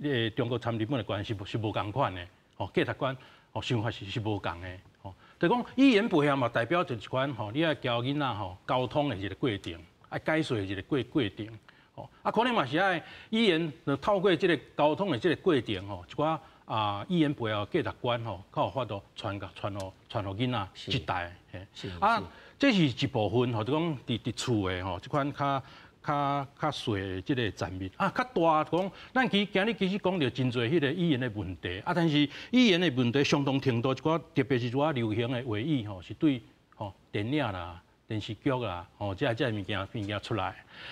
个中國參日本的關係是是無仝款的，吼價值觀吼想法是是無仝的，吼就講語言背後嘛代表著一款吼，你愛教囡仔吼溝通的一个過程，愛解說的一个過過程，吼啊可能嘛是愛語言就透過這个溝通的這个過程吼，一寡啊語言背後價值觀吼，較有法度傳共傳予傳予囡仔這代，嘿，啊這是一部分吼，就講佇佇厝的吼，這款較較較細的這个層面，啊較大講，咱其今日其實講著真濟彼个語言的問題，啊但是語言的問題相當程度一寡，特別是一寡流行的話語吼，是對吼電影啦、電視劇啦，吼這這物件物件出來。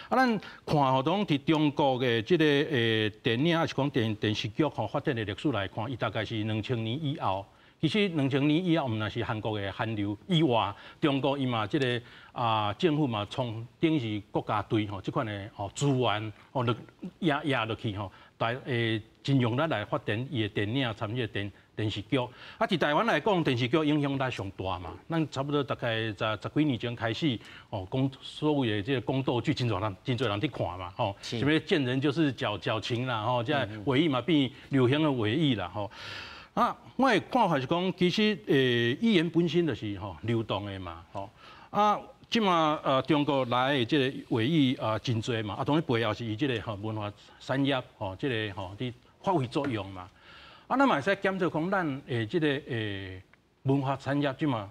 啊，咱看吼，講佇中國的這个電影，抑是講電電視劇吼發展的歷史來看，伊大概是2000年以後。其實2000年以後，毋但是韓國的韓流以外，中國伊嘛這个啊政府嘛從等於是國家隊吼，這款的吼資源吼落壓壓落去吼，大真用力來發展伊的電影，參這个電電視劇。啊，佇台灣來講，電視劇影響力上大嘛。咱差不多大概十十幾年前開始，哦，講所謂的這個宮鬥劇，真濟人真濟人佇看嘛，吼，啥物見人就是矯矯情啦，吼，這個話語嘛變流行的話語啦，吼。啊，我的看法是講，其實語言本身就是吼流動的嘛，吼啊，這馬中國來的這个話語啊真濟嘛，啊當然背後是伊這个吼文化產業吼，這个吼佇發揮作用嘛。啊，咱嘛會使檢討講，咱的這个文化產業這馬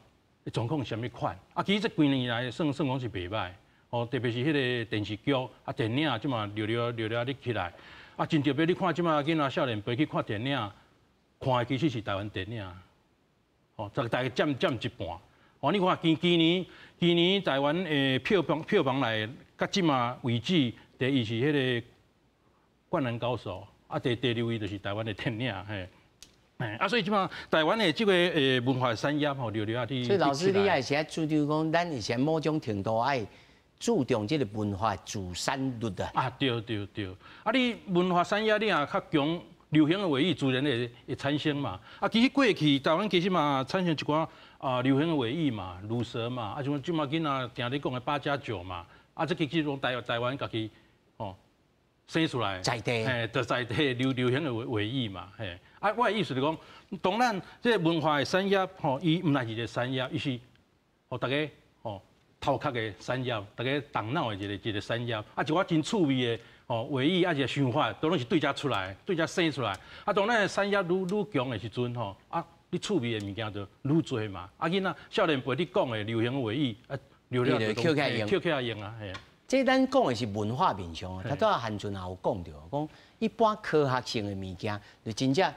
狀況是啥物款？啊，其實這幾年來算算講是袂䆀，吼，特別是彼个電視劇啊、電影這馬陸陸陸陸咧起來，啊，真特別，你看這馬囡仔少年輩去看電影。看的其實是台灣電影，吼，大概佔佔一半。哦，你看今今年今年台灣的票房票房來到這馬為止，第一是彼个《灌籃高手》，啊，第第二位就是台灣的電影，嘿，啊，所以這馬台灣的這个文化產業吼，陸陸啊佇。所以老師，你也是愛主張講，咱以前某種程度愛注重這个文化自產率啊。啊，對對對，啊，你文化產業你若較強。流行的話語自然會會產生嘛。啊，其實過去台灣其實嘛產生一寡啊流行的話語嘛，魯蛇嘛，啊像這馬囡仔定咧講的八加九嘛，啊這其實攏台台灣家己吼生出來，在地，嘿，就在地流流行的話話語嘛，嘿。啊，我的意思是講，當然這个文化的產業吼，伊毋但是一个產業，伊是予大家吼頭殼的產業，大家動腦的一個產業，啊，一寡真趣味的吼話語，啊，一个想法，都攏是對遮出來，對遮生出來。啊，當咱的產業愈愈強的時陣吼，啊，你趣味的物件就愈濟嘛。啊，囡仔少年輩你講的流行話語，啊，流了就撿起來用，撿起來用啊，嘿。這咱講的是文化面向啊，頭拄仔韓俊也有講著，講一般科學性的物件，就真正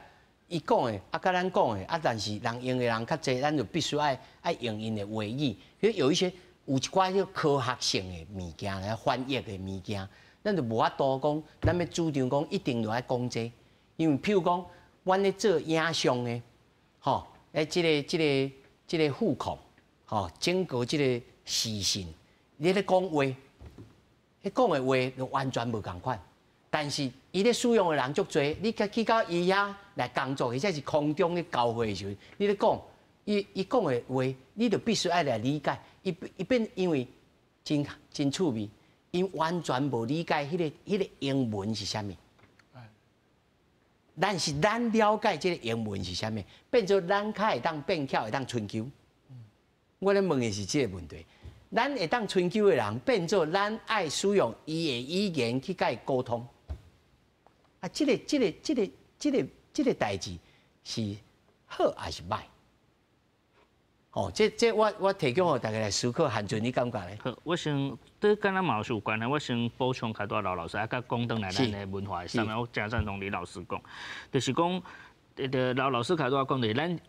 伊講的啊，佮咱講的啊，但是人用的人較濟，咱就必須愛用𪜶的話語。比如有一些有一寡彼科學性的物件來翻譯的物件，咱就無法度講，咱欲主張講一定就愛講這個，因為譬如講，阮咧做影像的，吼，欸，這個副控，吼，整個這個視訊，你咧講話。彼講的話就完全無仝款，但是伊咧使用的人足濟，你去到伊遐來工作，或者是空中咧交會的時陣，你咧講，伊講的話，你就必須愛來理解。伊變因為真真趣味，𪜶完全無理解彼個英文是啥物。但是咱了解這個英文是啥物，變做咱較會當變巧，會當春秋。我咧問的是這個問題。咱會當春秋的人，變做咱愛使用伊的語言去佮伊溝通。啊，這個代誌是好還是䆀？哦，這我提供予大家來思考，韓俊你感覺咧？好，我先對敢若嘛有關係，我先補充較多劉老師，啊，佮講轉來咱的文化上面，我誠贊同李老師講，就是講，劉老師較拄仔講，就是咱。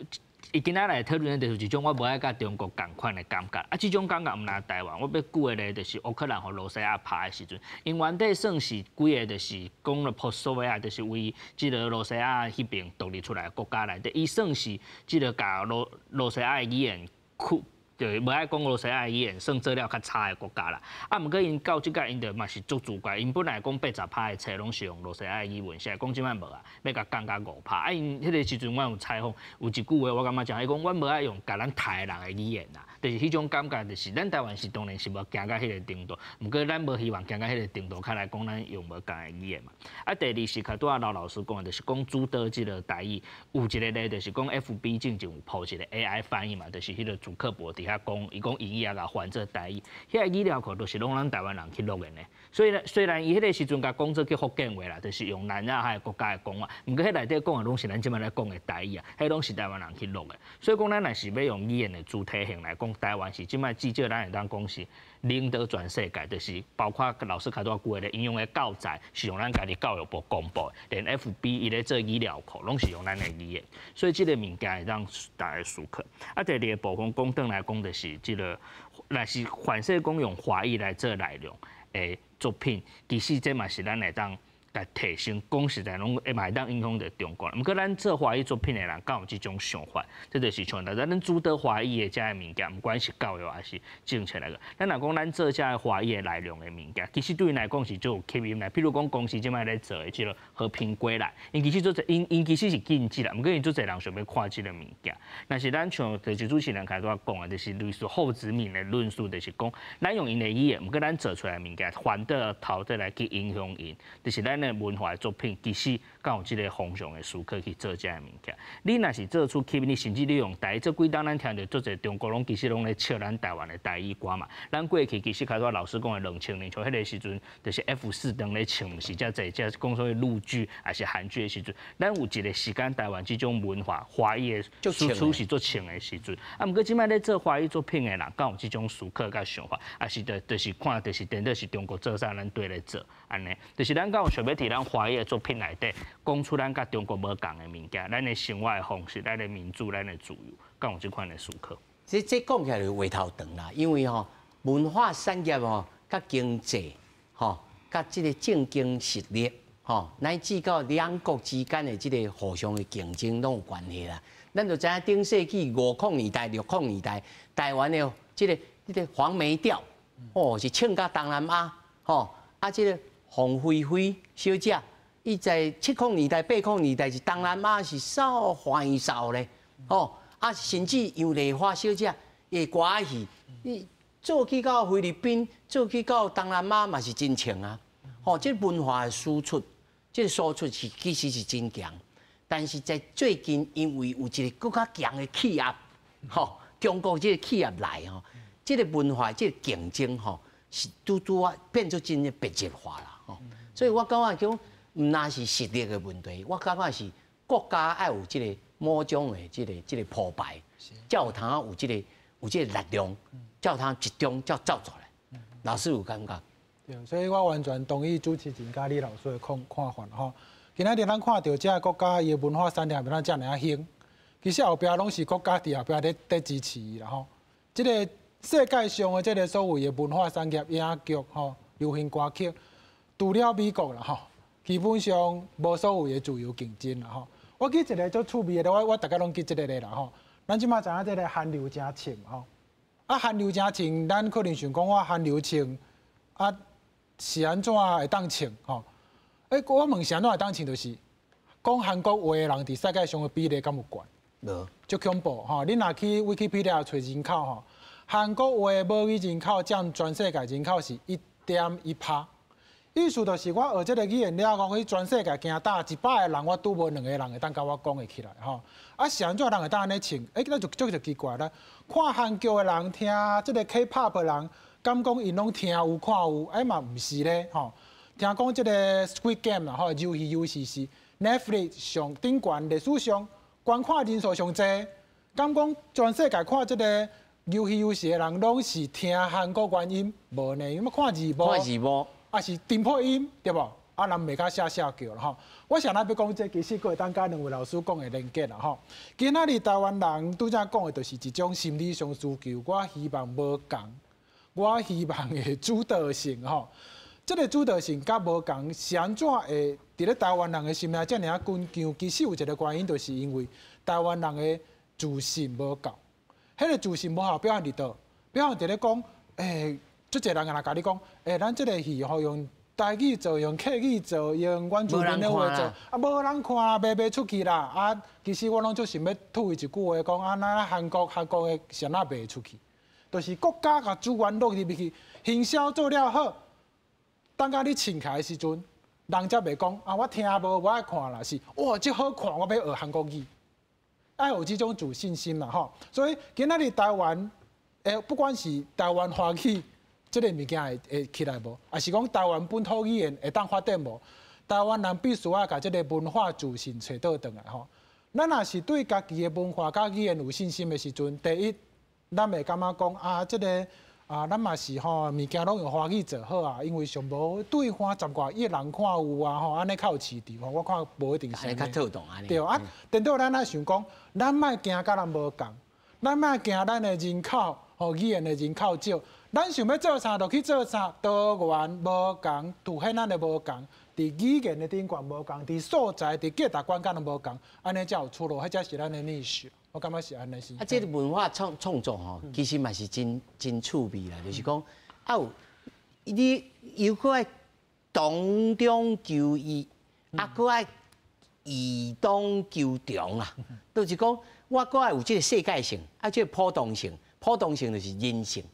伊今仔來討論的就是一種我無愛佮中國仝款的感覺，啊，這種感覺毋但台灣，我欲舉個例，就是烏克蘭予羅西亞拍的時陣，𪜶原底算是幾个，就是講了波索維亞，就是為這个羅西亞彼邊獨立出來的國家內底，伊算是這个共羅西亞的語言區。就無愛講羅西亞語言，算做了較差的國家啦。啊，毋過𪜶到這個𪜶就嘛是足自怪，𪜶本來講80%的冊攏是用羅西亞語文寫，講這擺無啊，欲共降到5%。啊，𪜶彼个時陣我有採訪，有一句話我感覺誠，伊講阮無愛用共咱刣人的語言啦，就是彼種感覺，就是咱台灣是當然是無行到彼个程度，毋過咱無希望行到彼个程度，較來講咱用無仝的語言嘛。啊，第二是較拄仔劉老師講的，就是講主導這个台語，有一个例就是講 FB 進前有鋪一个 AI 翻譯嘛，就是彼个祖克伯佇遐講，伊講英語啊，共翻做台語，彼个語料庫都是攏咱台灣人去錄的呢。所以咧，雖然伊彼个時陣共講做叫福建話啦，就是用南亞彼个國家的講法，毋過彼內底講的攏是咱這擺咧講的台語啊，彼攏是台灣人去錄的。所以講，咱若是欲用語言的主體性來講，台灣是這擺至少咱會當講是領導全世界，就是包括老師較拄仔舉的例，𪜶用的教材是用咱家己教育部公布的，連 FB 伊咧做語料庫，攏是用咱的語言，所以這個物件會當大家思考。啊，第二个部分講轉來講，就是這个，若是凡勢講用華語來做內容的作品，其實這嘛是咱會當共提升，講實在攏會嘛會當影響著中國。毋過咱做華語作品的人，敢有這種想法？這就是像咱主導華語的這个物件，毋管是教育還是政策來講，咱若講咱做這个華語的內容的物件，其實對𪜶來講是足有吸引力。比如講公視這擺咧做的這个和平歸來，𪜶其實足濟，𪜶其實是禁止啦，毋過𪜶足濟人想欲看這个物件。若是咱像就是主持人開拄仔講的，就是類似後殖民的論述，就是講咱用𪜶的語言，毋過咱做出來的物件，反倒頭轉來去影響𪜶，就是咱的文化的作品，其實敢有這个方向的思考去做這个物件。你若是做出吸引，你甚至你用台語，這幾冬咱聽著足濟中國攏其實攏咧笑咱台灣的台語歌嘛。咱過去其實較拄仔老師講的2000年，像彼个時陣，就是 F4當咧唱，毋是遮濟，遮講所謂陸劇還是韓劇的時陣，咱有一个時間台灣這種文化華語的輸出是足衝的時陣。啊，毋過這擺咧做華語作品的人，敢有這種思考佮想法，還是就是看，就是顛倒是中國做啥，咱綴咧做按呢？就是咱敢有想欲佇咱華語的作品內底，講出咱佮中國無仝的物件，咱的生活的方式，咱的民主，咱的自由，敢有這款的思考？這講起來就話頭長啦，因為吼文化產業吼，佮經濟吼，佮這个政經實力吼，乃至到兩國之間的這个互相的競爭攏有關係啦。咱就知影頂世紀50年代、60年代，台灣的這個黃梅調，哦是唱到東南亞，吼啊這个鳳飛飛小姐，伊在70年代、80年代是東南亞是受歡迎受咧，吼啊甚至楊麗花小姐的歌仔戲，伊做去到菲律賓，做去到東南亞嘛是真衝啊！吼，這文化的輸出，這个輸出是其實是真強，但是在最近因為有一个閣較強的氣壓，吼，中國這个氣壓來吼，這个文化這个競爭吼，是拄拄啊變做真的白熱化啦吼。所以我感覺講，毋但是實力的問題，我感覺是國家愛有這个某種的這个鋪排，才有通有這个力量，才有通集中，才走出來。老師有感覺？對，所以我完全同意主持人佮李老師的看法吼。今仔日咱看著這个國家伊的文化產業欲按怎遮爾仔興，其實後壁攏是國家佇後壁咧支持伊啦吼。這个世界上的這个所謂的文化產業、影劇吼、流行歌曲，除了美國啦吼，基本上無所謂的自由競爭啦吼。我舉一个足趣味的，我逐家攏記這个啦吼。咱這馬知影這个韓流誠盛吼，啊韓流誠盛，咱可能想講我韓流盛，啊是按怎會當盛吼？欸，我問是按怎會當盛，就是講韓國話的人佇世界上的比例敢有懸？無，足恐怖吼！你若去 Wikipedia 揣人口吼，韓國話母語人口佔全世界人口是1.1%。意思就是我學這个語言了後，去全世界行呾100個人，我拄無兩個人會當共我講會起來吼。啊，是按怎人會當按呢唱？欸，那就足就奇怪啦。看韓劇的人，聽這个 K-pop 的人，敢講𪜶攏聽有看有？欸嘛毋是咧吼。聽講這个 Squid Game 啦吼，魷魚遊戲是 Netflix 上頂懸歷史上觀看人數上濟。敢講全世界看這个魷魚遊戲的人，攏是聽韓國原音無呢？因為看字幕，看字幕，抑是中配音對無？啊，人袂佮寫寫叫啦吼。我啥欲講這，其實閣會當佮兩位老師講的連結啦吼。今仔日台灣人拄才講的，就是一種心理上需求。我希望無仝，我希望會主導性吼。這个主導性佮無仝是按怎會佇咧台灣人的心內遮爾仔堅強？其實有一个原因，就是因為台灣人的自信無夠。彼个自信無夠表現佇佗？表現佇咧講，欸，足濟人若共你講，欸，咱這个戲吼用台語做，用客語做，用原住民的話做，啊，無人看，賣袂出去啦。啊，其實我攏足想欲吐伊一句話，講啊，咱韓國的是按怎賣出去？就是國家共資源落入去，行銷做了好，等甲你穿起來的時陣，人才袂講啊，我聽無，無愛看啦，是哇，這好看，我欲學韓國語，愛有這種自信心啦吼。所以今仔日台灣，欸，不管是台灣華語這个物件會起來無，抑是講台灣本土語言會當發展無？台灣人必須愛共這个文化自信揣倒轉來吼。咱若是對家己的文化佮語言有信心的時陣，第一，咱會感覺講啊，這个啊，咱嘛是吼，物件攏用華語做好啊，因為上無對岸十外億人看有啊吼，按呢較有市場吼，我看無一定是。較妥當按呢。對啊，顛倒咱愛想講，咱莫驚佮人無仝，咱莫驚咱的人口吼語言的人口少，咱想欲做啥就去做啥，多元無仝，凸顯咱的無仝，佇語言的頂懸無仝，佇素材、佇價值觀佮人無仝，按呢才有出路，彼才是咱的 niche。我感覺是按呢是。啊，這个文化創作吼，其實嘛是真真趣味啦，就是講啊有你又閣愛同中求異，啊閣愛異中求同啊，就是講我閣愛有這个世界性，啊這个普通性，普通性就是人性，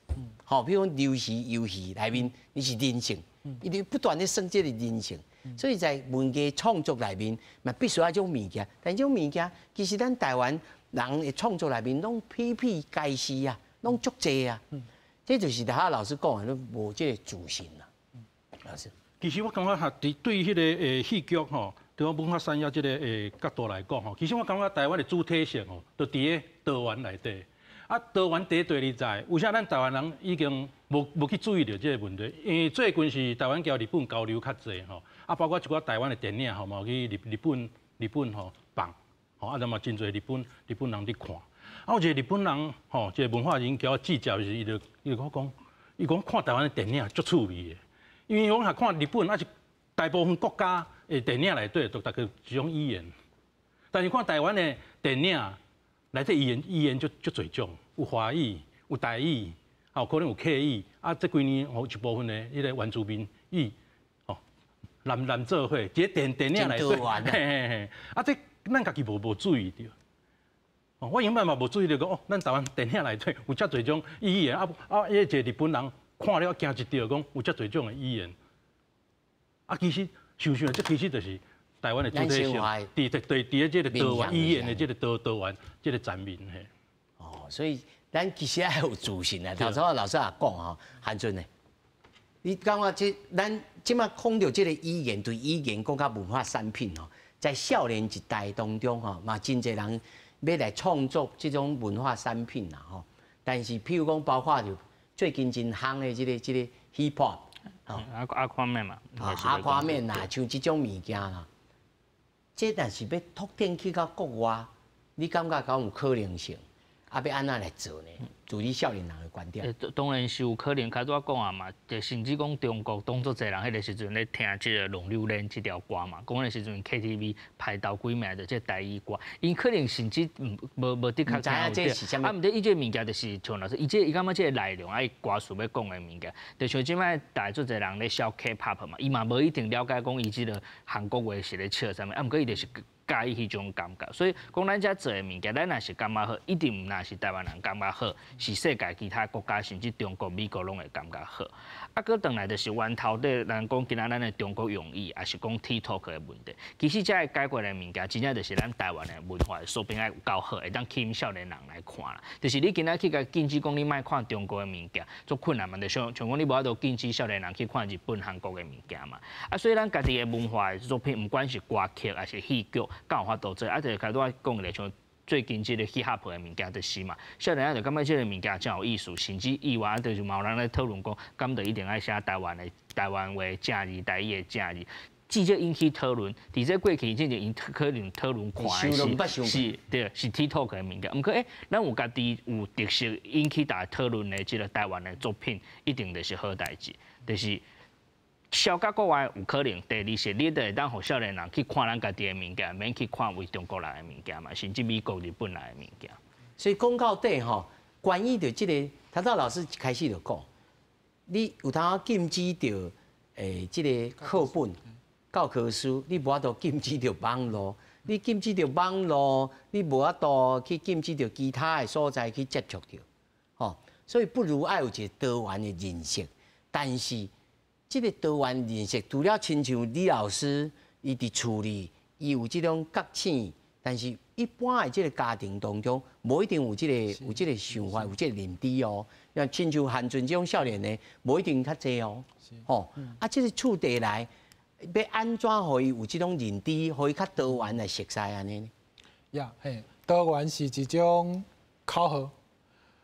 吼，比如講遊戲遊戲內面，你是人性，伊就不斷咧算這个人性，所以在文藝創作內面嘛必須愛這種物件，但這種物件其實咱台灣人的創作內面攏比比皆是啊，攏足濟啊，這就是頭老師講的，攏無這个自信啦。老師，其實我感覺哈，佇對彼个戲劇吼，對我文化產業這个角度來講吼，其實我感覺台灣的主體性吼，就佇咧多元內底。啊，多元第一對你知，為啥咱台灣人已經無去注意著這个問題？因為最近是台灣佮日本交流較濟吼，啊，包括一寡台灣的電影吼，嘛有去日本吼放。吼，啊，那嘛真濟日本人佇看，啊，有一个日本人吼，一个文化人叫我記者時，伊就我講，伊講看台灣的電影足趣味的，因為我若看日本，抑是大部分國家的電影內底，都大概一種語言，但是看台灣的電影內底語言足足濟種，有華語，有台語，啊，有可能有客語，啊，這幾年吼一部分的彼個原住民語，吼，南南做伙，一个電影內底，嘿嘿嘿，啊，這咱家己無注意著，哦，我原本嘛無注意著講，哦，咱台灣電影內底有遮濟種語言，啊啊，彼個日本人看了驚一跳，講有遮濟種的語言，啊，其實想想，這其實就是台灣的主體性，佇佇佇咧這个多元語言的這个多元這个層面嘿。哦，所以咱其實愛有自信啊。頭先老師也講吼，韓俊呢，你感覺這咱這馬講著這個語言對語言閣較文化產品吼，在少年一代當中吼，嘛真濟人欲來創作這種文化產品啦吼。但是譬如講，包括著最近真夯的這個 hip hop，阿阿寬面嘛，阿寬面啦，像這種物件啦，這但是欲拓展去到國外，你感覺敢有可能性？啊，欲按怎來做呢？就你少年人的觀點。當然是有可能，較早講啊嘛，就甚至講中國當足濟人彼個時陣咧聽這個《浪流連》這條歌嘛，講彼個時陣 KTV 排頭幾名就這台語歌，𪜶可能甚至無無的確聽有對。啊，毋過伊這個物件就是像老師，伊這伊感覺這個內容啊，伊歌詞欲講的物件，就像這擺大足濟人咧痟 K-pop 嘛，伊嘛無一定了解講伊這個韓國話是咧笑啥物，啊，毋過伊就是佮意彼種感覺，所以講咱遮做的物件，咱若是感覺好，一定毋若是台灣人感覺好，是世界其他國家甚至中國、美國攏會感覺好。啊，閣轉來就是源頭底，咱講今仔咱的中國用語，抑是講 TikTok 的問題。其實這個解決的物件，真正就是咱台灣的文化水平愛有夠好，會當吸引少年人來看啦。就是你今仔去共禁止講你莫看中國的物件，足困難嘛。就像像講你無法度禁止少年人去看日本、韓國的物件嘛。啊，所以咱家己的文化的作品，毋管是歌曲抑是戲劇，敢有法度做？啊，就是開拄仔講的，像最近這個 hip hop 的物件就是嘛，少年仔就感覺這個物件真有意思，甚至意外就是嘛有人咧討論講，敢就一定愛寫台灣的台灣話正字、台語的正字，至少引起討論。佇這過去之前，𪜶可能討論看的是是，對，是 TikTok 的物件。毋過咱有家己有特色引起大家討論的這個台灣的作品，一定就是好代誌，就是。銷到國外有可能，第二是你就會當予少年人去看咱家己的物件，免去看為中國人的物件嘛，甚至美國、日本人的物件。所以講到底吼，關於著這個，頭拄老師一開始就講，你有通禁止著這個課本、教科書，你無法度禁止著網路，你禁止著網路，你無法度去禁止著其他的所在去接觸著，吼，所以不如愛有一個多元的認識，但是。這個多元認識，除了親像李老師，伊佇厝裡，伊有這種覺醒，但是一般的這個家庭當中，無一定有這個有這個想法，有這個認知哦。像親像韓俊這種少年的，無一定較濟哦。吼，啊，這個厝地來，欲按怎予伊有這種認知，予伊較多元來熟似按呢？呀，嘿，多元是一種口號，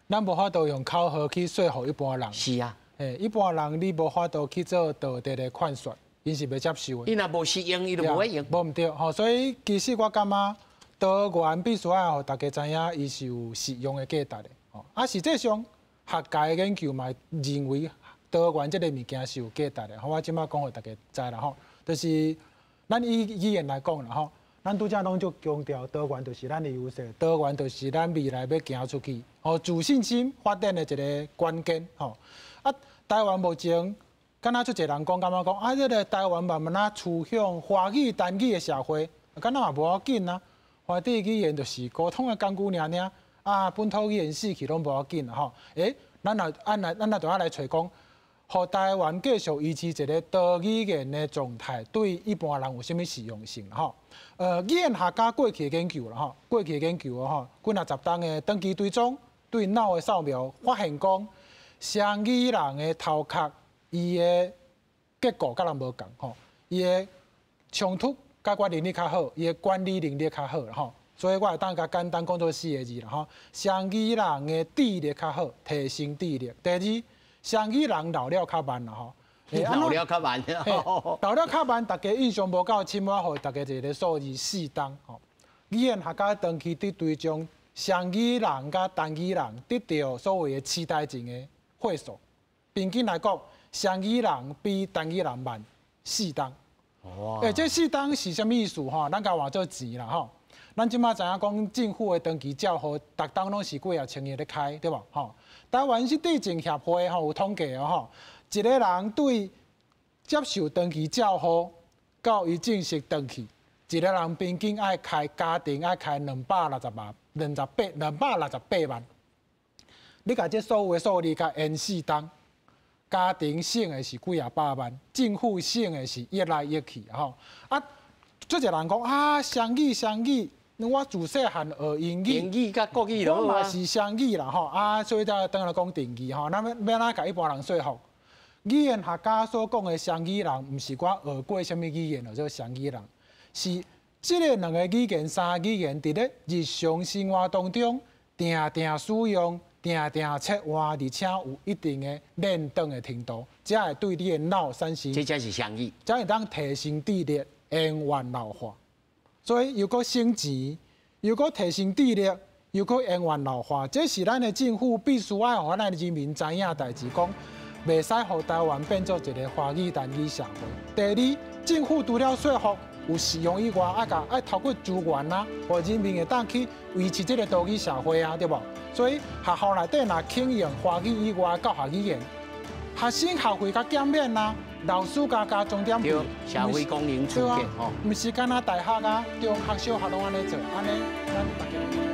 咱無法度用口號去說服一般人。是啊。嘿，一般人你無法度去做道德的勸說，𪜶是袂接受的。伊若無適應，伊就無愛用。無毋對，吼，所以其實我感覺多元必須愛予大家知影，伊是有實用的價值的。吼，啊，實際上學界的研究嘛認為多元這個物件是有價值的。吼，我這擺講予大家知啦，吼，就是咱以語言來講啦，吼，咱拄才攏足強調多元就是咱的優勢，多元就是咱未來欲行出去，吼，自信心發展的一個關鍵，吼。啊，台灣目前敢若足濟人講，感覺講啊，這個台灣慢慢仔趨向華語單語的社會，敢若嘛無要緊啊。華語語言就是溝通的工具爾爾，啊，本土語言死去攏無要緊啦吼。欸，咱若按來，咱若就愛來揣講，予台灣繼續維持一個多語言的狀態，對一般人有啥物實用性吼？語言學家過去的研究啦吼，過去的研究吼，幾若十冬的長期追蹤，對腦的掃描發現講。雙語人的頭殼，伊的結構佮人無仝吼，伊的衝突解決能力較好，伊的管理能力較好吼，所以我會當共簡單講做四個字啦吼。雙語人的智力較好，提升智力。第二，雙語人老了較慢啦吼。老了較慢。老了較慢，大家印象無夠深，我予大家一個數字四冬吼。語言學家長期佇追蹤雙語人佮單語人得著所謂的痴呆症的歲數，平均來講，雙語人比單語人慢四冬。欸，這四冬是啥物意思吼？咱共換做錢啦吼。咱這馬知影講政府的長期照護，逐冬攏是幾仔千億咧開，對無？吼，台灣失智症協會吼有統計哦吼，一個人對接受長期照護到伊正式轉去，一個人平均愛開家庭愛開260萬、268萬。你共這所有的數字共延四冬，家庭省的是幾仔百萬，政府省的是億來億去吼。啊，足濟人講啊，雙語雙語，我自细汉学英语，英语佮国语我嘛是双语啦吼，啊，所以才转来讲定义吼，咱欲按怎共一般人说服？语言学家所讲的双语人，毋是我学过啥物语言叫做双语人，是这个两个语言、三个语言伫咧日常生活当中，定定使用、定定切换，而且有一定的练转的程度，才会对你的脑产生。这才是双语，才会当提升智力、延缓老化。所以又阁省钱，又阁提升智力，又阁延缓老化，这是咱的政府必须爱予咱的人民知影代志，讲袂使予台湾变做一个华语单语社会。第二，政府除了说服有使用以外，爱共爱投入资源啊，予人民会当去维持这个多语社会啊，对无？所以学校内底若肯用华语以外教学语言，学生学费较减免啊。老师加加钟点费，社会功能出现吼，毋是干焦大学啊、中学、小学拢按呢做，按呢咱逐家。